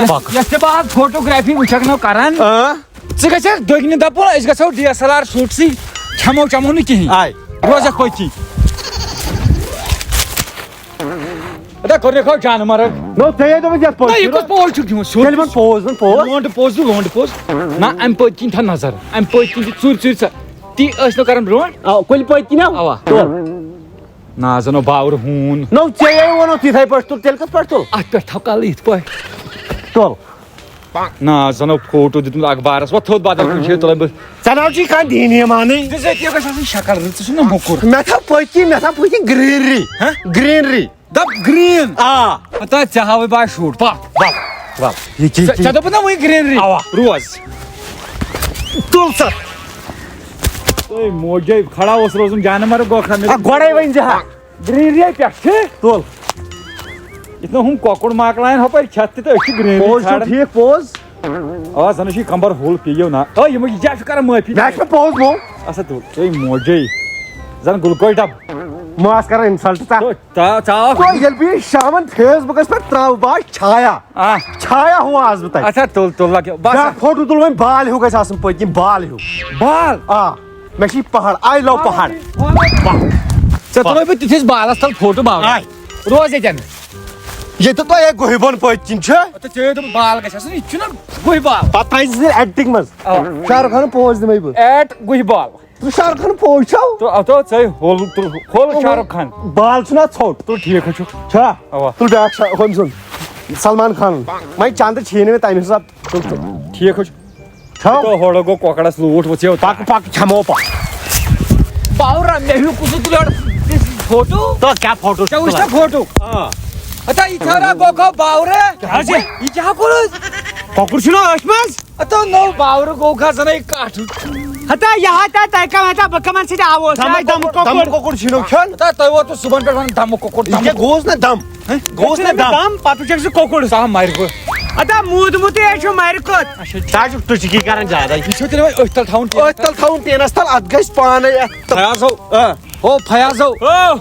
پک۔ یۄس تہِ بہٕ آز photography وٕچھکھ نو کران، آ۔ ژٕ گژھکھ دٔگنہِ دَپُن، أسۍ گژھو D S L R shoot سٕے، کھٮ۪مو چٮ۪مو نہٕ کِہیٖنۍ۔ آے۔ روزکھ پٔتۍ کِنۍ۔ ادا کوٚرنَکھ ہو جانہٕ مرگ۔ نو، ژےٚ یے دوٚپُتھ یَتھ پوز نہ، یہِ چھُ۔ کُس پوز چھُکھ دِوان؟ سیوٚد۔ تیٚلہِ وَن پوز، وَن پوز۔ لونٛڈٕ پوز، لونٛڈٕ پوز۔ نہ، اَمہِ پٔتۍ کِنۍ تھاو نظر۔ اَمہِ پٔتۍ کِنۍ چھِ ژوٗرِ ژوٗرِ ژٕ۔ تی ٲسۍ نہٕ کران برونٛٹھ۔ آ، کُلۍ پٔتۍ کِنۍ آو۔ اَوا۔ تُل۔ نہ، زَن اوس باورٕ ہوٗن۔ نو، ژےٚ یے ووٚنُتھ یِتھَے پٲٹھۍ تُل، تیٚلہِ کِتھ پٲٹھۍ تُل؟ اَتھ پٮ۪ٹھ تھاو کَلہٕ یِتھ پٲٹھۍ۔ تُل۔ نہ، زَن اوس فوٹو دیُتمُت اخبارَس، وۄنۍ تھوٚد بدل کُنہِ جایہِ تُلَے بہٕ۔ ژےٚ نہ حظ چھُے کانٛہہ دیٖنی مانٕنۍ۔ ژےٚ چھےٚ گژھِ آسٕنۍ شکل رٕژ، ژٕ چھُکھ نہ موٚکُر۔ مےٚ تھاو پٔتۍ کِنۍ، مےٚ تھاو پٔتۍ کِنۍ greenery۔ ہہ؟ Greenery۔ دَپ green۔ آ۔ ہتا ژےٚ ہاوٕے بہٕ آز shoot۔ پَکھ۔ وَل، وَل۔ یہِ کہِ-، ژےٚ، ژےٚ دوٚپُتھ نا وٕنۍ greenery؟ اَوا۔ روز۔ تُل سا۔ تُہۍ موجے کھڑا اوس روزُن جانہٕ مرگ گوکھا مےٚ۔ آ، گۄڈَے ؤنۍ زِ ہا۔ Greenery پٮ۪ٹھ چھِ۔ تُل۔ یِتھ نہٕ ہُم کۄکُر مۄکلاین ہۄپٲرۍ کھٮ۪تھ تہِ تہٕ أسۍ چھِ greenery پوز چھُ ژھانڈان۔ ٹھیٖک پوز۔ آ، زَن چھُ یہِ کمبر ہوٚل پیٚیو نا۔ آ، یِمو یہِ جاے چھُ کران معٲفی۔ مےٚ چھُ پوز مو۔ اَسا تُل، تُہۍ موجے۔ زَن glucose ڈبہٕ۔ مہ آس کران insult ژٕ۔ تُل۔ تا-، ژاو۔ تو ییٚلہِ بہٕ یہِ شامن Facebookس پٮ۪ٹھ ترٛاوٕ، بہٕ آسہٕ چھایا۔ آ۔ چھایا ہُہ آسہٕ بہٕ تَتہِ۔ اچھا، تُل، تُل، لَگیو۔ بس۔ بیٛاکھ فوٹو تُل وۄنۍ بالہِ ہیوٗ گژھِ آسُن پٔتۍ کِنۍ، بالہِ ہیوٗ۔ بال؟ آ۔ مےٚ چھِ یہِ پہاڑ، I love پہاڑ۔ ژےٚ تُلے بہٕ تِتھِس بالَس تَل فوٹو، بال۔ آے۔ روز ییٚتٮ۪ن۔ ییٚتہِ تۄہہِ ہے گُہہِ بۄن پٔتۍ کِنۍ چھِ۔ تہٕ ژےٚ دوٚپ بال گژھِ آسُن، یہِ تہِ چھُنہ گُہہِ بال۔ پَتہٕ تھایہِ ژٕ acting منٛز۔ آ۔ شاہ رُخ خانُن پوز دِمَے بہٕ۔ At گُہہِ بال۔ ژٕ شاہ رُخ خان پوز چھَو؟ تہٕ اَتھ ژےٚ ہوٚل تہٕ ہوٚل شاہ رُخ خان۔ بال چھُنہ ژھوٚٹ؟ تُل ٹھیٖک حظ چھُ۔ چھا؟ اَوا۔ تُل بیٛاکھ شاہ، ہُمۍ سُنٛد۔ سلمان خانُن۔ وۄنۍ چندٕ چھِی نہٕ مےٚ تَمہِ حساب۔ تُل، تُل۔ ٹھیٖک حظ چھُ۔ چھَو؟ تہٕ ہوٚڑ گوٚو کۄکرَس لوٗٹھ ؤژھِو۔ پَکھ، پَکھ، کھٮ۪مو پَکھ۔ باورا، مےٚ ہیوٗ کُس تُلہِ فوٹو؟ تہٕ کیٛاہ فوٹو چھُ ژےٚ وٕچھ تُلان؟ نا فوٹو؟ آ۔ ہتا، یہِ چھا رَب گوٚو باورٕ؟ کیٛاہ حظ؟ یہِ کیٛاہ کوٚرُتھ؟ کۄکُر چھُنہ أچھ منٛز؟ ہتا نو باورٕ گوٚو کھا زَنَے کَٹھ۔ ہتا، یہِ ہا تہ تۄہہِ کَم ہتا بہٕ کَمَن سۭتۍ آوُس؟ دَمہٕ، یہِ ہا دَمہٕ، دَمہٕ کۄکُر۔ کۄکُر چھُنو کھیوٚن؟ ہتا تۄہہِ ووتُس صُبحن پٮ۪ٹھ وَنان دَمہٕ کۄکُر، یہِ دَمہٕ کیٛاہ گوٚوُس نہ دَم؟ ہہ؟ گوٚوُس نہ دَم؟ دَم، پَتہٕ وٕچھَکھ ژٕ کۄکُر۔ سُہ ہا مَرِ گوٚو۔ ہتا موٗدمُتٕے ہے چھُ مَرِ کوٚت؟ اچھا، ٹھیٖک۔ ژٕ ہا چھُکھ ٹُچکی کَران زیادَے۔ یہِ چھُ تیٚلہِ وۄنۍ أتھۍ تَل تھاوُن ٹھیٖک؟ أتھۍ تَل تھاوُن ٹیٖنَس تَل، اَتھ گژھِ پانَے اَتھ تَل۔ فیاض ہو۔ آ۔ ہو، فیاض ہو۔ او۔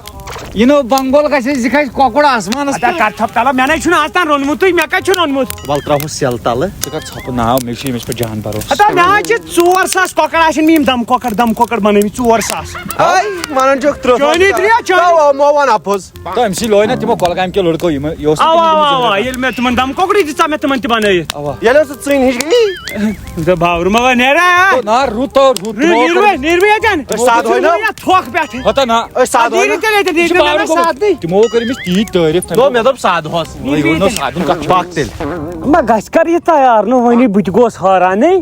یہِ نہٕ بنگول گژھِ، یہِ کھسہِ کۄکُر آسمانس ادا پٮ۪ٹھ۔ کر ژھۄپہٕ تلہٕ، مےٚ نے چھُنہٕ آز تام روٚنمُتٕے، مےٚ کتہِ چھُ روٚنمُت؟ ول ترٛاوہوس سیل تلہٕ۔ ژٕ کر ژھۄپہٕ ناو، مےٚ چھُ ییٚمِس پٮ۪ٹھ جان بروسہٕ۔ ہتا مےٚ حظ چھِ ژور ساس کۄکر آسن مےٚ یِم دم کۄکر، دم کۄکر بنٲومٕتۍ ژور ساس۔ ہاے، ونان چھُکھ ترٛوو چٲنی ترٛےٚ، چٲنی۔ تَو، آو، مو ون اپُز۔ تہٕ أمۍ سٕے لوے نا تِمو کۄلگامہِ کیو لڑکو یِم، یہِ اوس نہٕ اوا، تِمن اوا، یِمن اوا، ییٚلہِ مےٚ تِمن دم کۄکرٕے دِژا مےٚ تِمن تہِ بنٲیِتھ۔ اوا۔ ییٚلہِ اوس ژٕنۍ ہِش گٔیی۔ ژٕ باورٕ ما وَن نیرا؟ تو نا، رُت تو، رُت، تہٕ نیٖر وَے، نیٖر وَے یَتٮ۪ن۔ أسۍ سادٕ ہۄے نا۔ تھوٚکھ پٮ۪ٹھٕ۔ ہتا نا۔ أسۍ سادٕ ہۄے نا۔ نیٖرِو تیٚلہِ ییٚتٮ۪ن، یہِ چھُ نیٖرِو مےٚ باورٕ سادٕے۔ گوٚمُت۔ تِمو کٔر أمِس تیٖتۍ تعٲریٖف، تِمو۔ دوٚپ، مےٚ دوٚپ سادٕ ہۄس۔ وۄنۍ ووٚن نہٕ سادُن کَتھ چھُ۔ پَکھ تیٚلہِ۔ مہ گژھِ کر یہِ تیار نہٕ وۄنۍ، بہٕ تہِ گوس حٲرانٕے۔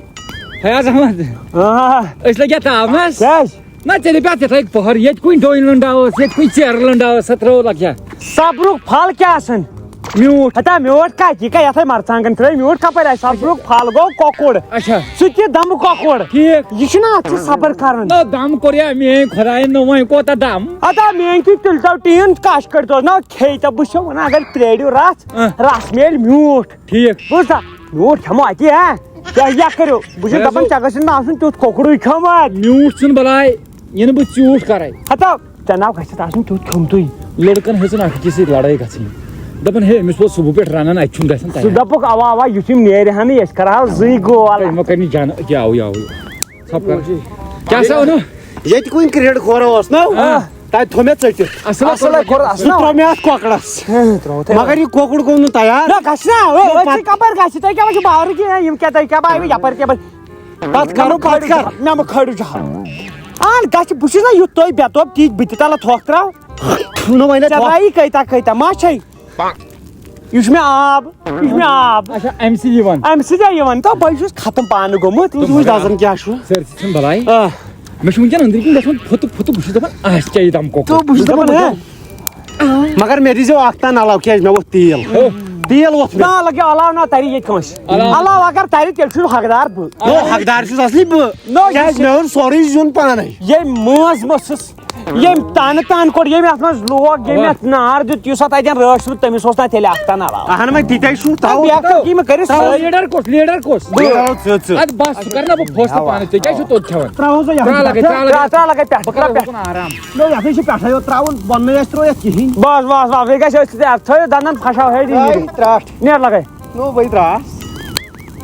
فیاض احمد۔ آ۔ أسۍ لٔگۍ اَتھ تاونَس۔ کیٛازِ؟ نہ، تیٚلہِ پٮ۪تھ یِتھَے پٔہر، ییٚتہِ کُنہِ ڈوٗنۍ لٔنٛڈا ٲس، ییٚتہِ کُنہِ ژیرٕ لٔنٛڈا ٲس، سۄ ترٛٲو لَکھِ۔ صبرُک پھل کیٛاہ آسان؟ میوٗٹھ۔ ہتا میوٗٹھ کَتہِ؟ یہِ کَتہِ؟ یَتھَے مَرژٕوانٛگَن ترٛٲے میوٗٹھ کَپٲرۍ آسہِ؟ صبرُک پھل گوٚو کۄکُر۔ اچھا۔ سُہ تہِ دَمہٕ کۄکُر۔ ٹھیٖک۔ یہِ چھُنہ اَتھ چھِ صبر کَرُن۔ نہ، دَم کوٚر یا میٛٲنۍ خۄدایَن، نہ وۄنۍ کوٗتاہ دَم۔ ہتا میٛٲنۍ کِنۍ تُلۍ تو ٹیٖن کَش کٔڑۍ توس نہ کھیٚیہِ تہٕ بہٕ چھُسو وَنان اگر پرٛٲرِو رَژھ، اۭں۔ رَژھ میلہِ میوٗٹھ۔ ٹھیٖک۔ بوٗزتھا؟ میوٗٹھ کھٮ۪مو اَتہِ، ہا؟ کیٛاہ، کیٛاہ کٔرِو؟ بہٕ چھُس مےٚ دَپان، ژےٚ گژھِ نہٕ آسُن تیُتھ کۄکُرٕے کھیوٚمُت۔ میوٗٹھ چھُنہٕ بَلاے، یہِ نہٕ بہٕ ژیوٗٹھ کَرَے۔ ہَتو، ژےٚ ناو گژھِ اَتھ آسُن تیُتھ کھیوٚمتُے۔ لٔڑکَن ہیٚژٕن اَکھ أکِس سۭتۍ لَڑٲے گژھٕنۍ۔ دَپان، ہے، أمِس ووت صُبحہٕ پٮ۪ٹھ رَنان، اَتہِ چھُنہٕ گژھان سُہ تیار۔ دوٚپُکھ، اَوا، اَوا، یُتھ یِم نیرِ ہَن نہٕ، أسۍ کَرٕ ہاو زٕے گول۔ تُہۍ مہ کٔرِو جان، یہِ آو، یہِ آو، یہِ۔ ژھۄپہٕ کر۔ کیٛاہ سا ووٚنُو؟ ییٚتہِ کُنہِ کرٛیڈ کھورا اوس نہ، آ۔ تَتہِ تھوٚو مےٚ ژٔٹِتھ۔ اَصٕل اَصٕل ہَے کوٚر، اَصٕل۔ سُہ ترٛوو مےٚ اَتھ کۄکرَس۔ ہہ، ترٛوو تۄہہِ۔ مگر یہِ کۄکُر گوٚو نہٕ تیار۔ نہ، گژھِ نہ، ہے، یہِ أتھۍ پَتہٕ کَپٲرۍ گژھِ؟ تۄہہِ کیٛاہ وۄنۍ چھُ باورٕ کینٛہہ؟ یِم کیٛاہ، تۄہہِ کیٛاہ بہٕ یَپٲرۍ کیٛاہ بہٕ؟ پَتہٕ کَرو، پَتہٕ کَر۔ مےٚ مہٕ کھٲلِو جہل۔ اَہَن گژھِ، بہٕ چھُس نہ یُتھ تۄہہِ بے توب تیٖتۍ بہٕ تہِ تَلہٕ تھۄکھ ترٛاو۔ نہ وۄنۍ ژےٚ تھۄکھ۔ درٛایی کۭتیٛاہ کۭتیٛاہ؟ ما چھے؟ یہِ چھُ مےٚ آب، یہِ چھُ مےٚ آب۔ اچھا، اَمہِ سۭتۍ یِوان۔ اَمہِ سۭتۍ ہا یِوان، تہٕ بہٕ چھُس ختم پانہٕ گوٚمُت۔ تُہۍ چھِو وٕچھ دَزان کیٛاہ چھُ۔ سٲرسٕے چھُنہٕ بَلاے۔ آ۔ مےٚ چھُ وٕنکٮ۪ن أنٛدرۍ کِنۍ گژھان پھُتہٕ پھُتہٕ، بہٕ چھُس دَپان، آسہِ کیٛاہ یہِ دَم کۄکُر؟ تہٕ بہٕ چھُس دَپان، ہے۔ مگر مےٚ دیٖزیو اَکھ تان علاوٕ، کیٛازِ مےٚ ووٚتھ تیٖل۔ ہو۔ تیٖل ووٚتھ مےٚ۔ نہ، لَگیو علاوٕ نہ تَرِ ییٚتہِ کٲنٛسہِ۔ علاوٕ۔ علاوٕ اگر تَرِ، تیٚلہِ چھُنہٕ حقدار بہٕ۔ نو، حقدار چھُس اَصلی بہٕ۔ نو، یہِ کیٛازِ چھُ مےٚ اوٚن سورُے زیُن پانَے۔ ییٚمۍ مٲنٛز مٔژھٕس۔ ییٚمۍ تَنہٕ تَنہٕ کوٚڑ، ییٚمۍ اَتھ منٛز لوگ، ییٚمۍ اَوا۔ اَتھ نار دیُت، یُس اَتھ اَتٮ۪ن رٲچھ روٗد، تٔمِس اوس نہ تیٚلہِ اَکھ تَنہٕ علاوٕ۔ اَہَن وۄنۍ تِتھَے چھُو، تھاوو۔ بیٚیہِ اَکھ کَتھ یہِ مہٕ کٔرِو ترٛاوو۔ سٲری۔ لیٖڈَر کُس؟ لیٖڈَر کُس؟ بہٕ ترٛاوو ژٕ، ژٕ۔ اَدٕ بَس، ژٕ کَر نہ بہٕ فٲصلہٕ پانَے، ژےٚ کیٛازِ چھُ توٚت کھٮ۪وان؟ ترٛاوو سا یَتھ ترٛاو لَگَے، ترٛاو لَگَے۔ ترٛاو، ترٛاو لَگَے پٮ۪ٹھ، بہٕ کَرٕ ترٛاو پٮ۪ٹھ۔ اُکُن آرام۔ نو، یَتھ ہے چھُ پٮ۪ٹھَے یوت ترٛاوُن، بۄنہٕ نَے آسہِ ترٛٲیِتھ کِہیٖنۍ۔ بَس، بَس، بَس، بیٚیہِ گژھِ أسۍ تہِ اَتھ تھٲیِو دَنٛدَن پھَشاو ہے دِیِن۔ ترٛٹھ۔ نیر لَگَے۔ نو، بٔے درٛاس۔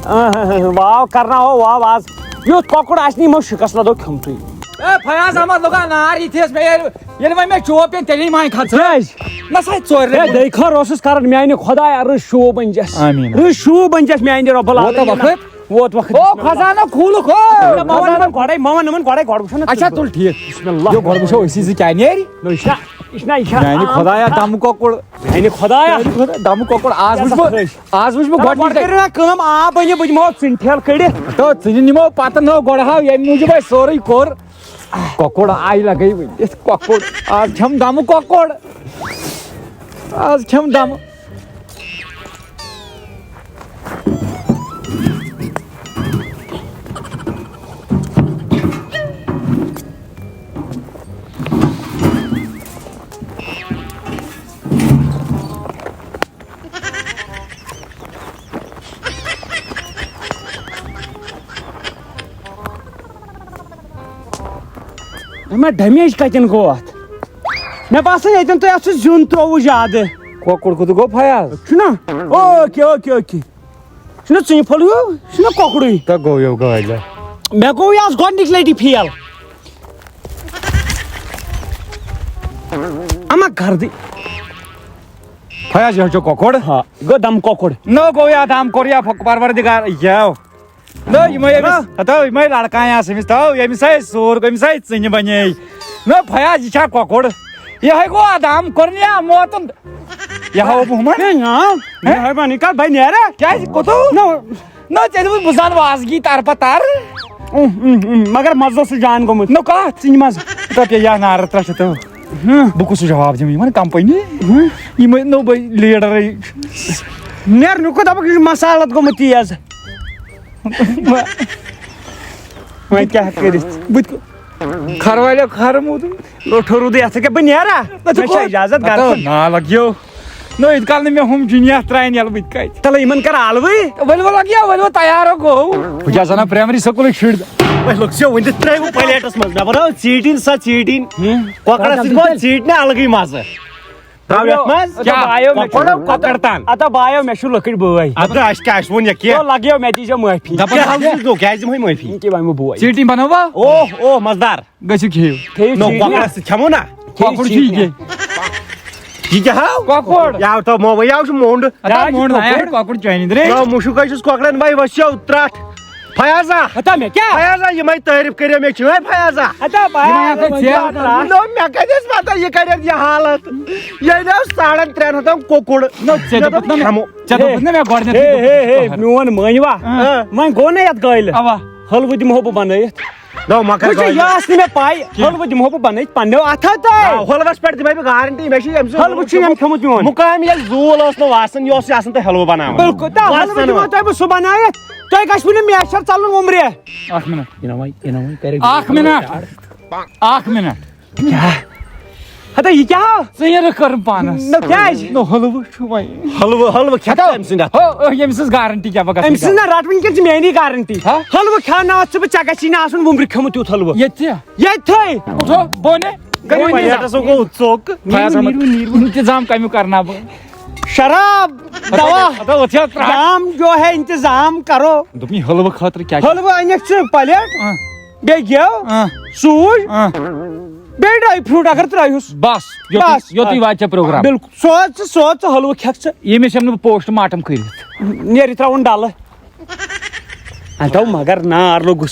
آ، واو، کَرناوہو واو آز۔ یُتھ کۄکُر آسہِ نہٕ یِمو شِکَس لَدو کھیوٚمتُے۔ اے، فیاض احمد لوگا نار یِتھِس مےٚ ییٚلہِ، ییٚلہِ وۄنۍ مےٚ چوب پیٚن، تیٚلی مانہِ کھژ۔ کیٛازِ؟ نہ سا، ژورِ ہے، رٮ۪تھ۔ دٔے خان اوسُس کران، میانہِ خۄدایا، رٕژ شوٗب أنۍ زٮ۪س۔ آمیٖن۔ رٕژ شوٗب أنۍ زٮ۪س میانہِ رۄب ووت العالمیٖن۔ وقت؟ ووت وقت۔ او، خزانہٕ کھوٗلُکھ، او۔ مےٚ وَن یِمن گۄڈَے، مےٚ وَن یِمن گۄڈَے، گۄڈٕ وٕچھو نا۔ اچھا، تُل ٹھیٖک۔ بسم اللہ۔ یو، گۄڈٕ وٕچھو أسی زٕ کیٛاہ نیرِ۔ نہ، یہِ چھُنہ، یہِ چھُنہ، یہِ چھُنہ۔ میانہِ خۄدایا، دَمہٕ کۄکُر۔ میانہِ خۄدایا۔ میانہِ خۄدایا، دَمہٕ کۄکُر۔ آز وٕچھ بہٕ، آز وٕچھ بہٕ نہ، گۄڈٕ گۄڈٕنِچ لَٹہِ۔ کٔرِو نا کٲم، آب أنِو، بہٕ دِمو ژٕنہِ ٹھیلہٕ کٔڑِتھ۔ تو ژٕنہِ نِمو پتہٕ نہ، گۄڈٕ ہاو ییٚمہِ موٗجوٗب اَسہِ سورُے کوٚر۔ کۄکُر آیہِ لگے وٕنِتھ، کۄکُر۔ آز کھٮ۪م دمہٕ کۄکُر۔ آز کھٮ۪م دمہٕ۔ اما ڈیمیج کتٮ۪ن گوٚو اتھ؟ مےٚ باسان ییٚتٮ۪ن تۄہہِ اتھ سُہ زیُن ترووُ زیادٕ۔ کۄکُر کوٗتاہ گوٚو فیاض؟ چھُنا؟ Okay, okay, okay. چھُنا ژٕنہِ پھوٚل ہیوٗ؟ چھُنا کۄکُرٕے؟ تۄہہِ گوٚو یو گٲلۍ۔ مےٚ گوٚو یہِ آز گۄڈٕنِچ لٹہِ فیل۔ اما گردٕے۔ فیاض، یہِ حظ چھُ کۄکُر۔ ہا، گوٚو دم کۄکُر۔ نہ گوٚو یا دم کوٚر یا پروردگار یو۔ نہ، یِمے أمِس، ہا؟ ہتو، یِمے لڑکہٕ آسہٕ أمِس، تو، ییٚمِس آے سوٗر، أمِس آے ژٕنہِ بنے۔ نہ، فیاض، یہِ چھا کۄکُر؟ یہِ ہے گوٚو آدام کوٚر نہٕ یا موتُن۔ یہِ ہاو بہٕ ہُمن۔ ہے، نا، ہہ؟ مہربٲنی کر، بہٕ نیرٕ۔ کیٛازِ، کوٚتو؟ نہ۔ نہ، ژےٚ دوٚپُتھ بہٕ زانہٕ وازگی تر پتہٕ تر۔ اُم، اُم، اُم، مگر مزٕ اوس سُہ جان گوٚمُت۔ نہ، کتھ ژٕنہِ منٛز؟ دپ یہِ یا نارٕ ترٛٹھ تہٕ۔ ہہ۔ بہٕ کُس چھُس جواب دِوان یِمن کمپنی؟ ہہ۔ یِمے نوٚو بے لیڈرے۔ نیر، مےٚ کوٚت دپکھ، یہِ چھُ مسالہٕ گوٚمُت تیز۔ وۄنۍ کیٛاہ کٔرِتھ؟ بہٕ تہِ کھروالیو کھر موٗدُم۔ لوٚٹھو روٗدُے اَتھ کیٛاہ بہٕ نیرا؟ نہ، ژٕ مےٚ چھا کوٚت؟ اِجازت گرٕ ہتو، کُن؟ نا لگیو۔ نہ، ییٖتِس کال نہٕ مےٚ ہُم جُنیا ترٛاین یَلہٕ، بہٕ تہِ کَتہِ؟ تَلہٕ یِمَن کَر آلوٕے۔ ؤلِو، ؤلِو، لَگیو، ؤلِو، تیار گوٚو۔ بہٕ کیٛاہ زَنان پرٛایمری سکوٗلٕکۍ شُرۍ۔ وۄنۍ لوٚگ ژےٚ وٕنہِ ترٛٲیوٕ پلیٹَس منٛز۔ مےٚ بَناو ژیٖٹِنۍ سۄ ژیٖٹِنۍ۔ ہُم۔ کۄکرَس سۭتۍ گوٚو ژیٖٹنہِ الگٕے مَزٕ۔ ترٛاو یَتھ منٛز۔ کیٛاہ؟ کۄکر، کۄکر تام۔ اَدٕ بایو، مےٚ چھُ لٔکٕر بٲے۔ اَدٕ اَسہِ کیٛاہ، اَسہِ ووٚن یہِ کینٛہہ۔ تو لَگیو، مےٚ دیٖزیو معٲفی۔ دَپان کیٛاہ حظ چھُس بہٕ، کیٛازِ دِمہٕ ہَے معٲفی؟ یہِ کیٛاہ وَنہٕ بہٕ بوے؟ ژیٖٹِنۍ بَنٲوا؟ اوہ، اوہ، مَزٕدار۔ گٔژھِو کھیٚیِو۔ کھیٚیِو نو، ژیٖٹنہِ۔ کۄکرَس سۭتۍ کھٮ۪مو نا؟ کھیٚیِو کۄکُر چھُ یہِ ژیٖٹنہِ۔ کینٛہہ۔ یہِ کیٛاہ ہاو؟ کۄکُر۔ یاو تو مو، یاو چھُ موٚنٛڈ۔ اَتھ یاو چھُ موٚنٛڈ، نہ، کۄکُر۔ کۄکُر چٲنی درے۔ نو، مُشُک حظ چھُس کۄکرَن، بھائی، وَسیو ترٛٹھ۔ فیاضا۔ ہتا مےٚ کیٛاہ؟ فیاضا، یِمَے تعٲریٖف کٔرِو مےٚ، چھِ وۄنۍ فیاضا۔ ہتا بہٕ یِمَے ہسا وۄنۍ ژےٚ۔ کیٛاہ ترٛٹھ؟ نو، مےٚ کَتہِ ٲس پَتہ یہِ کَرِ اَتھ یہِ حالت؟ یہِ أنیو ساڑَن ترٛٮ۪ن ہَتَن کۄکُر۔ نو، ژےٚ مےٚ دوٚپُتھ دوٚپ نہ مےٚ، کھٮ۪مو۔ ژےٚ دوٚپُتھ نہ مےٚ گۄڈٕنٮ۪تھٕے ہے، دوٚپُتھ ہے، ہے، کۄکر۔ میون مٲنۍ وا؟ اۭں۔ وۄنۍ گوٚو نہ یَتھ گٲلِس؟ اَوا۔ حلوٕ دِمہو بہٕ بَنٲیِتھ۔ نو، مۄکر وٕچھ، گۄڈٕ۔ یہِ ٲس نہٕ مےٚ پَے۔ کینٛہہ۔ حلوٕ دِمہو بہٕ بَنٲیِتھ پنٛنیو اَتھو تۄہہِ۔ آ، حلوَس پٮ۪ٹھ دِمَے بہٕ گارنٹی، مےٚ چھِ أمۍ سٕنٛز حلوٕ چھُ یِم کھیوٚمُت میون۔ مُقام ییٚلہِ زوٗل اوس نہٕ وَسان، یہِ اوس یہِ آسان تۄہہِ حلوٕ بَناوان۔ بِلکُل، تہٕ حلوٕ وَسان دِمو وۄنۍ۔ تۄہہِ بہٕ سُہ بَنٲیِتھ۔ تۄہہِ گژھِ وٕنہِ میچھر ژَلُن وُمرِ۔ اَکھ مِنَٹ۔ یہِ نہ وۄنۍ، یہِ نہ وۄنۍ کَرِ اَکھ مِنَٹ۔ اَکھ مِنَٹ۔ کیٛاہ؟ ہتا، یہِ کیٛاہ؟ ژٕ یہِ رٕکھ کَرُن پانَس۔ نہ، کیٛازِ؟ نہ، حلوٕ چھُ وۄنۍ۔ حلوٕ، حلوٕ کھٮ۪تھ ہتا، أمۍ سٕنٛدِ اَتھٕ۔ ہو، أمۍ سٕنٛز گارنٹی کیٛاہ؟ بہٕ گژھٕ أمۍ سٕنٛز نہٕ۔ نہ، رَٹ وٕنکٮ۪ن ژٕ میٛٲنی گارنٹی۔ ہا؟ حلوٕ کھٮ۪وناوَتھ ژٕ بہٕ، ژےٚ گژھی نہٕ آسُن وُمرِ کھیوٚمُت یُتھ حلوٕ۔ ییٚتہِ تہِ؟ ییٚتہِ تھٲے۔ اُٹھو، بونہِ۔ کٔرِو پلیٹَس وۄنۍ۔ گوٚو ژوٚک۔ فیاض احمد، نیٖرِو، نیٖرِو۔ اِنتظام کَمیُک کَرناو بہٕ؟ شراب، دوا۔ ہتا، ہتا، ہتا۔ جام جو ہے، انتظام کرو۔ دوٚپُن، یہِ حلوٕ خٲطرٕ کیٛاہ کیٛاہ؟ حلوٕ أنِکھ ژٕ پلیٹ، اۭں۔ بیٚیہِ گٮ۪و، اۭں۔ سوٗج، اۭں۔ بیٚیہِ ڈراے فروٹ اگر ترٲیہُس۔ بس، یوٚتُے، بس۔ یوٚتُے واتہِ ژےٚ پروگرام۔ بِلکُل۔ سوز ژٕ، سوز ژٕ حلوٕ کھٮ۪کھ ژٕ۔ ییٚمِس ہٮ۪مہٕ نہٕ بہٕ پوسٹ مارٹم کٔرِتھ۔ نیرِ ترٛاوُن ڈلہٕ۔ اَتھ آو مگر نار لوٚگُس۔